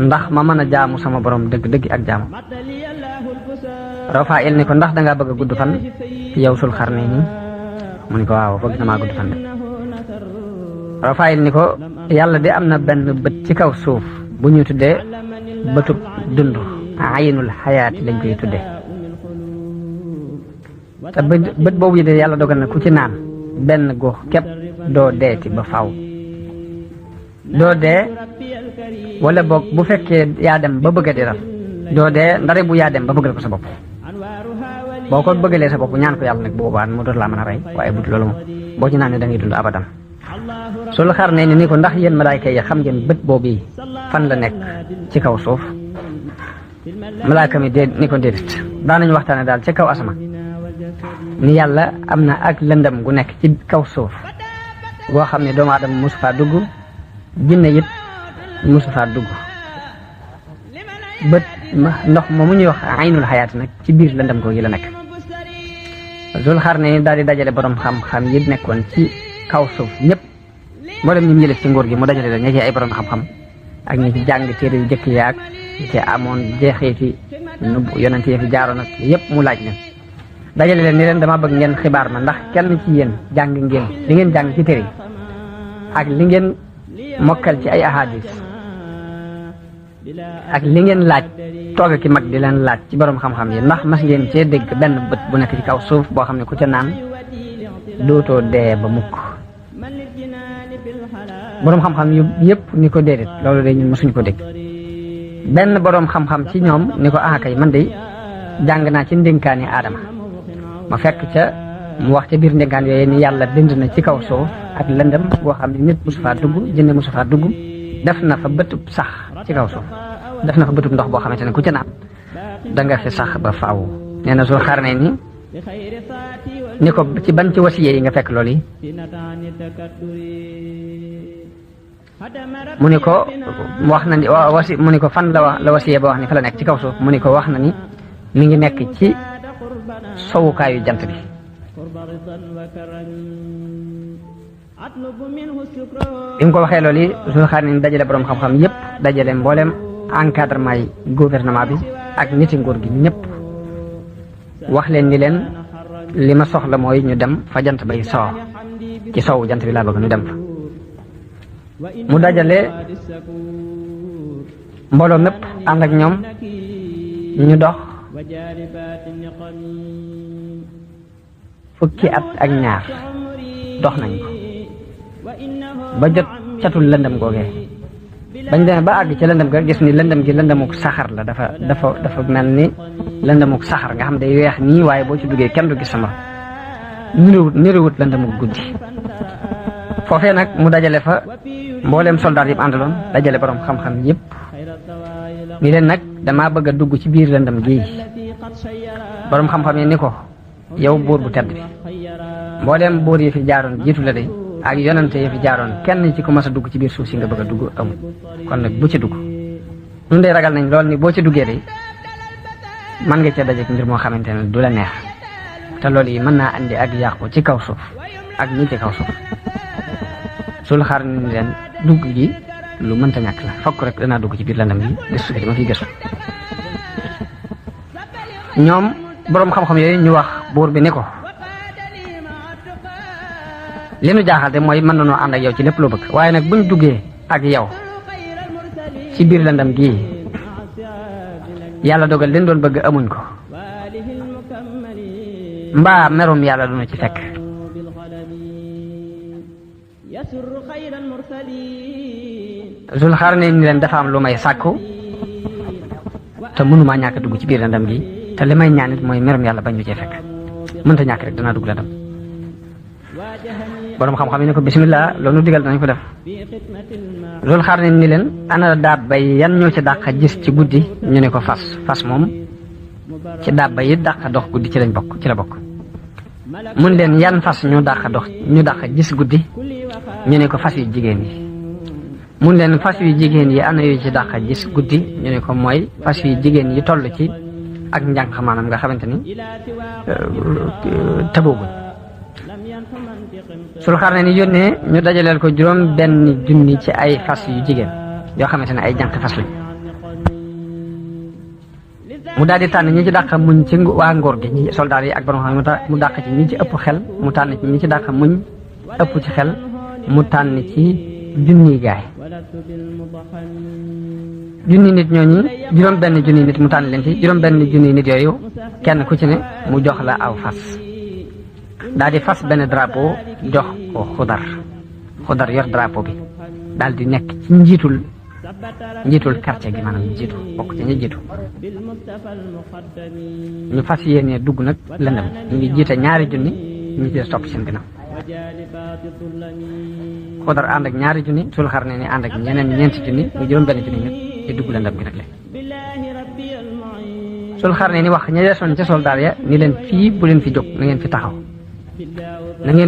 ndax ma mën a jaamu sama borom dëgg-dëgg ak jaamu Rawfail ni ko ndax dangaa bëgg a gudd fan yow Zul Xarnayni mu ni ko waaw bëgg na maa gudd fan de Rawfail ni ko yàlla de am na benn bët ci kaw suuf bu ñu tuddee bëtub dund aynul xayaati lañ koy tuddee te bët boobu yi de yàlla dogal na ku ci naan benn góox képp doo deeti ba faw doo dee wala boog bu fekkee yaa dem ba bëgg a diral doo dee ndare bu yaa dem ba bëggal ko sa bopp boo ko bëggalee sa bopp ñaan ko yàlla nag bu boobaa mu doon laa mën a rey waaye but loolu moom boo ci naan ne da ngay dund abadan Zul Xarnayni ni ko ndax yéen malaayka yi xam ngeen bët boobu yi fan la nekk ci kaw suuf malaaka mi ni ko déedéet daanañu waxtaane daal ci kaw asama ni yàlla am na ak lëndam gu nekk ci kaw suuf goo xam ne doomu aadama mosu faa dugg jinne it mosu faa dugg bët ndox moomu ñuy wax aynul xayaat nag ci biir lëndam googu la nekk Zul Xarnayni daal di dajale borom xam-xam yi nekkoon ci kaw suuf ñëpp moo dem ñu yëlef ci nguur gi mu dajale la ña ci ay borom xam-xam ak ñi ci jàng téere yu jëkk yaag ñi ci amoon jeexeeti nu yonent yi fi jaaroon ak yëpp mu laaj leen dajale leen ni leen dama bëgg ngeen xibaar ma ndax kenn ci yéen jàng ngeen li ngeen jàng ci téere ak li ngeen mokkal ci ay ahadis ak li ngeen laaj toog ki mag di leen laaj ci borom xam-xam yi ndax mas ngeen cee dégg benn bët bu nekk ci kaw suuf boo xam ne ku ca naan dootoo dee ba mukk borom xam-xam yu yëpp ni ko déedéet loolu de ñun mësuñu ko dégg benn borom xam-xam ci ñoom ni ko kay man de jàng naa ci ndénkaani Aadama ma fekk ca mu wax ca biir ndénkaan yooyu ni yàlla bind na ci kaw suuf ak lëndëm boo xam ne nit mosu faa dugg jinne mosu faa dugg def na fa bëtub sax ci kaw suuf def na fa bëtub ndox boo xamante ne ku ca naan da nga fi sax ba faaw nee na Zul Xarnayni ni ko ci ban ci wasiye yi nga fekk loolu yi mu ni ko wax na ni mu ni ko fan la wasiye ba wax ni fa la nekk ci kaw suuf mu ni ko wax na ni mi ngi nekk ci sowukaayu jant bi bi mu ko waxee loolu yi Zul Xarnayni dajale borom xam-xam yëpp dajale mboolem encadrement yi gouvernement bi ak niti nguur gi ñëpp wax leen ni leen li ma soxla mooy ñu dem fa jant bay soo ci sowu jant bi laa bëgg ñu dem fa mu dajale mbooloo mépp ànd ak ñoom ñu dox fukki at ak ñaar dox nañ ko ba jot catul lëndëm googee bañ demee ba àgg ci lëndëm ga gis ni lëndëm gi lëndëmuk saxar la dafa mel ni lëndamuk saxar nga xam day weex nii waaye boo ci duggee kenn du gis sama niruwut lëndamuk guddi foofee nag mu dajale fa mbooleem soldaar yëpp àndaloon dajale borom xam-xam yëpp ni leen nag damaa bëgg a dugg ci biir lëndam gi borom xam-xam yi ni ko yow buur bu tedd bi mbooleem buur yi fi jaaroon jiitu la de ak yonante yi fi jaaroon kenn ci ko mas a dugg ci biir suuf si nga bëgg a dugg amul kon nag bu ci dugg ñun de ragal nañ lool ni boo ci duggee de man nga ca dajeek mbir moo xamante ne du la neex te loolu yi mën naa andi ak yàqu ci kaw suuf ak ñi ci kaw suuf sul xaar ni leen dugg gi lu mënta ñàkk la fokk rek danaa dugg ci biir lëndam gi gëstu fi dama fiy gëstu ñoom boroom xam-xam yooyu ñu wax buur bi ni ko li nu jaaxal de mooy mën nañoo ànd ak yow ci lépp loo bëgg waaye nag buñ duggee ak yow ci biir lëndam gi yàlla dogal leen doon bëgg amuñ ko mbaa merum yàlla duna ci fekk Zul Xarnayn ni leen dafa am lu may sàkku te mënumaa ñàkk dugg ci biir lëndam gi te li may ñaan it mooy merum yàlla bañ ñu cee fekk mënta ñàkk rek danaa dugg lëndam borom xam-xam yi ne ko bismillah loolu digal danañ ko def Zul Xarnayn ni leen ana daaba yan ñoo ci dàq gis ci guddi ñu ne ko fas moom ci daaba yi dàq dox guddi ci lañ bokk ci la bokk mun leen yan fas ñu dàq gis guddi ñu ne ko fas yu jigéen yi mun leen fas yu jigéen yi ana yu ci dàq gis guddi ñu ne ko mooy fas yu jigéen yi toll ci ak njàng maanaam nga xamante ni tëbooguñ Zul Xarnayn ni yónnee ñu dajaleel ko juróom benn junni ci ay fas yu jigéen yoo xamante ne ay jànq fas lañ mu daal di tànn ñi ci dàq muñ ci waa ngóor gi ñi soldaar yi ak borom xam mu dàq ci ñi ci ëpp xel mu tànn ci ñi ci dàq muñ ëpp ci xel mu tànn ci junniy gaay junni nit ñooñu juróom benn junni nit mu tànn leen ci juróom benn junni nit yooyu kenn ku ci ne mu jox la aw fas daal di fas benn drapeau jox ko xudar yor drapeau bi daal di nekk ci njiitul quartier gi maanaam jiitu bokk ci ñi jiitu ñu fas yéenee dugg nag lëndëm ñu ngi jiite ñaari junni ñu ci topp seen ginnaaw xudar ànd ak ñaari junni Zul Xarnayn ni ànd ak ñeneen ñeenti junni mu juróom benn junni nit ci dugg lëndëm gi nag le Zul Xarnayn ni wax ña desoon ca soldaar ya ni leen fii bu leen fi jóg na ngeen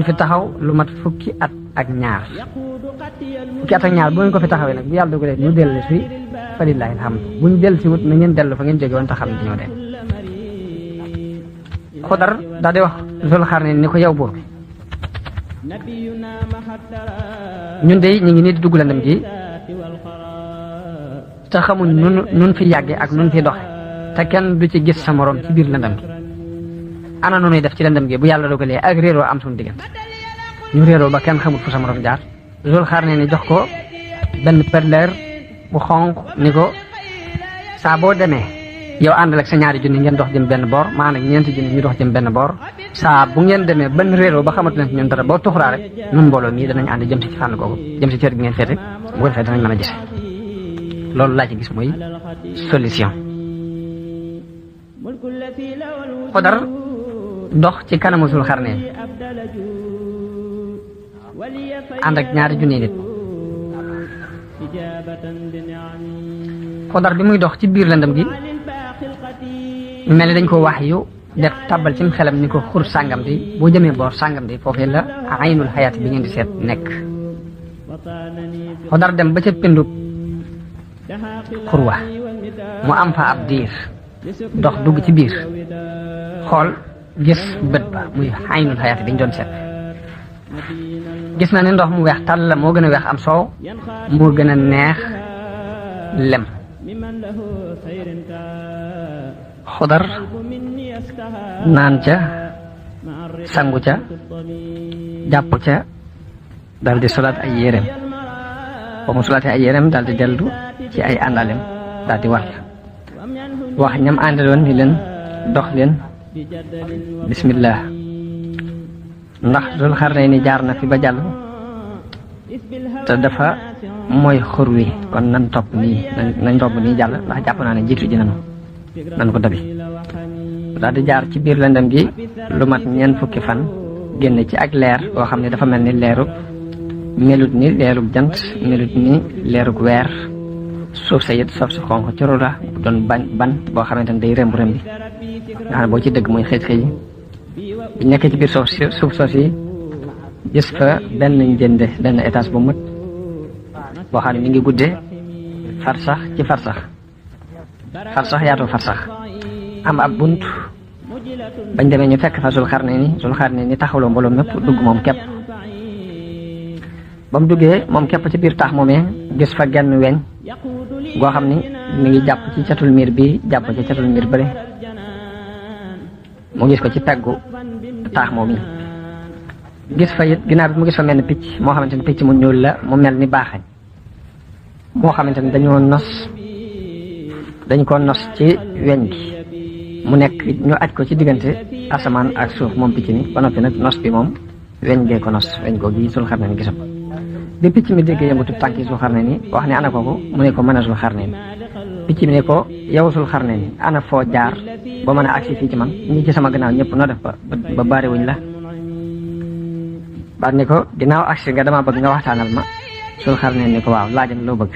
fi taxaw lu mat fukki at ak ñaar bu ngeen ko fi taxawee nag bu yàlla dogalee ñu dellu si fa lillahi alhamd bu ñu dellu si wut na ngeen dellu fa ngeen jóge woon te xam ne dañoo dem xudar daal di wax Zul Xarnayn ni ko yow buur bi ñun de ñu ngi nii di dugg lëndëm gi te xamuñ nun fi yàgge ak nun fi doxe te kenn du ci gis sa morom ci biir lëndëm gi ana nu ñuy def ci lëndëm gi bu yàlla dogalee ak réeroo am suñu diggante ñu réeroo ba kenn xamut fu sa morom jaar Zul Xarnayn ni jox ko benn perleer bu xonq ni ko saa boo demee yow àndal ak sa ñaari junni ngeen dox jëm benn boor maa nag ñeenti junni ñu dox jëm benn boor saa bu ngeen demee benn réeroo ba xamante ne ñun dara boo tuxuraa rek nun mbooloo mii danañ ànd jëm si ci fànn googu jëm si cër bi ngeen féete bu ko defee danañ mën a gise loolu laa ci gis mooy solution xudar dox ci kanamu Zul Xarnayn ànd ak ñaari junni nit xudar bi muy dox ci biir lëndëm gi mel ni dañ ko wax yu def tàbbal ci xelam ni ko xur sàngam di boo jëmee boor sàngam di foofee la aynul xayaat bi ngeen di seet nekk xudar dem ba ca pindu xurwa mu am fa ab diir dox dugg ci biir xool gis bët ba muy aynul xayaat bi ñu doon seet gis na ne ndox mu weex tàll la moo gën a weex am soow moo gën a neex lem xudar naan ca sangu ca jàpp ca dal di solaat ay yéreem ba mu solaatee ay yéreem dal di dellu ci ay àndalem dal di war wax ñam àndaloon ni leen dox leen bismillah ndax Zul Xarnayn ni jaar na fi ba jàll te dafa mooy xur wi kon nañ topp nii jàll ndax jàpp naa ne jiitu ji nanu nan ko dabi daal di jaar ci biir lëndëm gi lu mat ñeent fukki fan génn ci ak leer boo xam ne dafa mel ni leerug melut ni leerug jant melut ni leerug weer suuf sa it suuf si xonq ci la doon ban boo xamante ne day rëmb rëmbi nga xam ne boo ci dëgg muy xëy yi bu nekkee ci biir suuf soos yi gis fa benn njënde benn étage bu mët boo xam ne mi ngi guddee farsax ci farsax yaatu farsax am ab bunt bañ demee ñu fekk fa Zulxarnayni taxawloo mbooloo mépp dugg moom képp ba mu duggee moom képp ci biir taax moomee gis fa genn weñ goo xam ni mi ngi jàpp ci catul miir bi jàpp ci catul miir bële mu gis ko ci peggu taax moom yi gis fa it ginnaaw bi mu gis fa mel ni picc moo xamante ni picc mu ñuul la mu mel ni baaxañ moo xamante ni dañ ko nos ci weñ gi mu nekk ñu aj ko ci diggante asamaan ak suuf moom picc mi ba noppi nag nos bi moom weñ gee ko nos weñ ko gi Zulxarnayni gisam bi picc mi déggee yëngatu tànk yi Zulxarnayni wax ne ana kooku mu ne ko mën a Zulxarnayni picc mi ne ko yow Zulxarnayni ana foo jaar ba mën a agsi fii ci man ñi ci sama gannaaw ñëpp noo def ba bariwuñ la baat ne ko ginnaaw agsi nga dama bëgg nga waxtaanal ma Zulxarnayni ne ko waaw laajal loo bëgg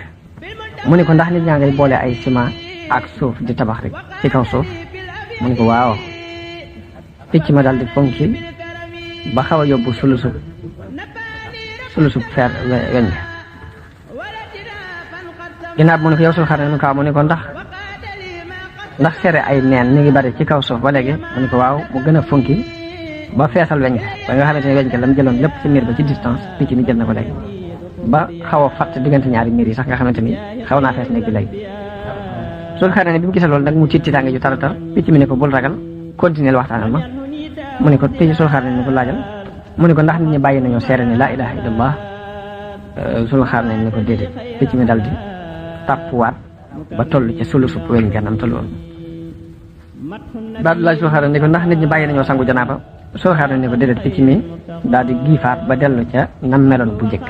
mu ne ko ndax nit ñaa ngay boole ay ciment ak suuf di tabax rek ci kaw suuf mu ne ko waaw picc ma daal di fonki ba xaw a yóbbu sulusub feer weñ ginnaaw mu ne ko yow Zulxarnayni mu ne ko waaw mu ne ko ndax fere ay neen mi ngi bari ci kaw suuf ba léegi mu ne ko waaw mu gën a fonki ba feesal weñ ba nga xamante ne weñ la mu jëloon lépp ci miir ba ci distance picc mi jël na ko léegi ba xaw a fatt diggante ñaari miir yi sax nga xamante ni xaw naa fees nekk bi léegi Zulxarnayni bi mu gisee loolu nag mu tiitaange ju tar picc mi ne ko bul ragal continuer waxtaanal ma mu ne ko picc Zulxarnayni ne ko laajal mu ne ko ndax nit ñi bàyyi nañoo seere ni laa ilaha illallah Zulxarnayni ne ko déedéet picc mi dal di tàppuwaat ba toll ci sulusub weñ ganam tolloon daal di laaj Zulxarnayni ne ko ndax nit ñi bàyyi nañoo sangu janaaba Zulxarnayni ne ko déedéet picc mi daal di giifaat ba dellu ca nam meloon bu njëkk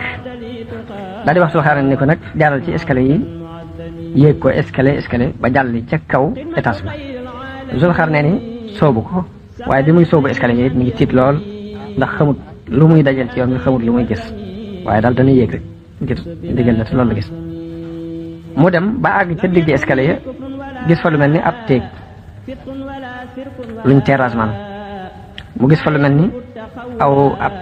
daal di wax Zulxarnayni ne ko nag jaaral ci escalier yi yéeg ko escalier ba jàll ca kaw étage ba Zulxarnayni soobu ko waaye bi muy soobu escalier yi it mi ngi tiit lool ndax xamut lu muy dajal ci yoon bi xamut lu muy gis waaye daal dana yéeg rek ngir ndigal la te loolu la gis mu dem ba àgg ca digg escalier gis fa lu mel ni ab téeg luñ terrasse man mu gis fa lu mel ni ab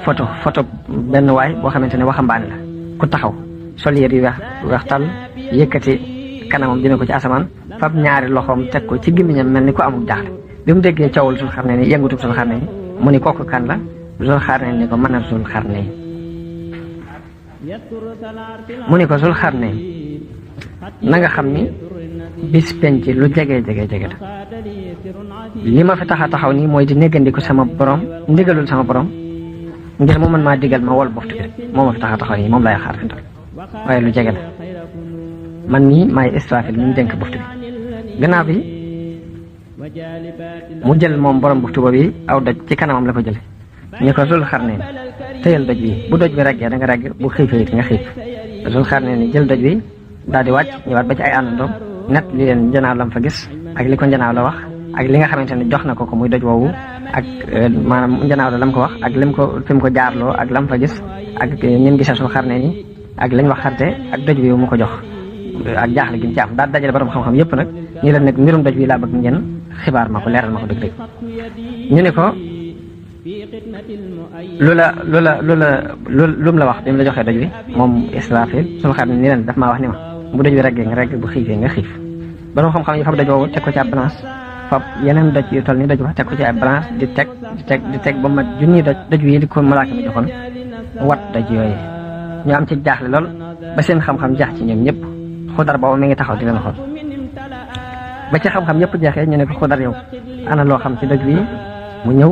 photo benn waay boo xamante ne waxambaane la ku taxaw sol yére yu weex tàll yëkkati kanamam dina ko ci asamaan fab ñaari loxoom teg ko ci gémmiñam mel ni ku amul jaaxle bi mu déggee coowul Zulxarnayni yëngutub Zulxarnayni mu ni kooku kan la Zulxarnayni ni ko mën a Zulxarnayni mu ni ko Zulxarnayni na nga xam ni bis penc lu jege la li ma fi taxaw nii mooy di néggandiku sama borom ndigalul sama borom ngir mu mën maa digal ma wol boftu bi rek moo ma fi taxaw nii moom lay xaar fi waaye lu jege la man nii maay Israfil mi ñu dénk buftu bi gannaaw bi mu jël moom borom buftu boobu aw doj ci kanamam la ko jële ñu ko Zulxarnayni tëyal doj bi bu doj bi reggee da nga regg bu xiifee it nga xiif Zulxarnayni jël doj bi daal di wàcc ñëwaat ba ci ay àndandoom net li leen njanaaw lam fa gis ak li ko njanaaw la wax ak li nga xamante ne jox na ko muy doj woowu ak maanaam njanaaw la lam ko wax ak lim ko fi mu ko jaarloo ak lam fa gis ak ñim gisee Zulxarnayni ak lañ wax xarte ak doj bi mu ko jox ak jaaxle gi mu ci am daal dajale borom xam-xam yëpp nag ñu leen nekk mbirum doj bi laa bëgg ngeen xibaar ma ko leeral ma ko dëgg-dëgg ñu ne ko lu mu la wax bi mu la joxee doj bi moom Israfil Zulxarnayni ni leen daf maa wax ni ma bu doj bi reggee nga regg bu xiifee nga xiif borom xam-xam yi fab doj woowu teg ko ci ab balance fab yeneen doj yu toll ni doj wax teg ko ci ab balance di teg ba mat junni doj wi di ko malaaka mi joxoon wat doj yooyu ñu am ci jaaxle lool ba seen xam-xam jaax ci ñoom ñëpp Xudar boobu mi ngi taxaw di leen xool ba ci xam-xam yëpp jeexee ñu ne ko Xudar yow ana loo xam ci doj wi mu ñëw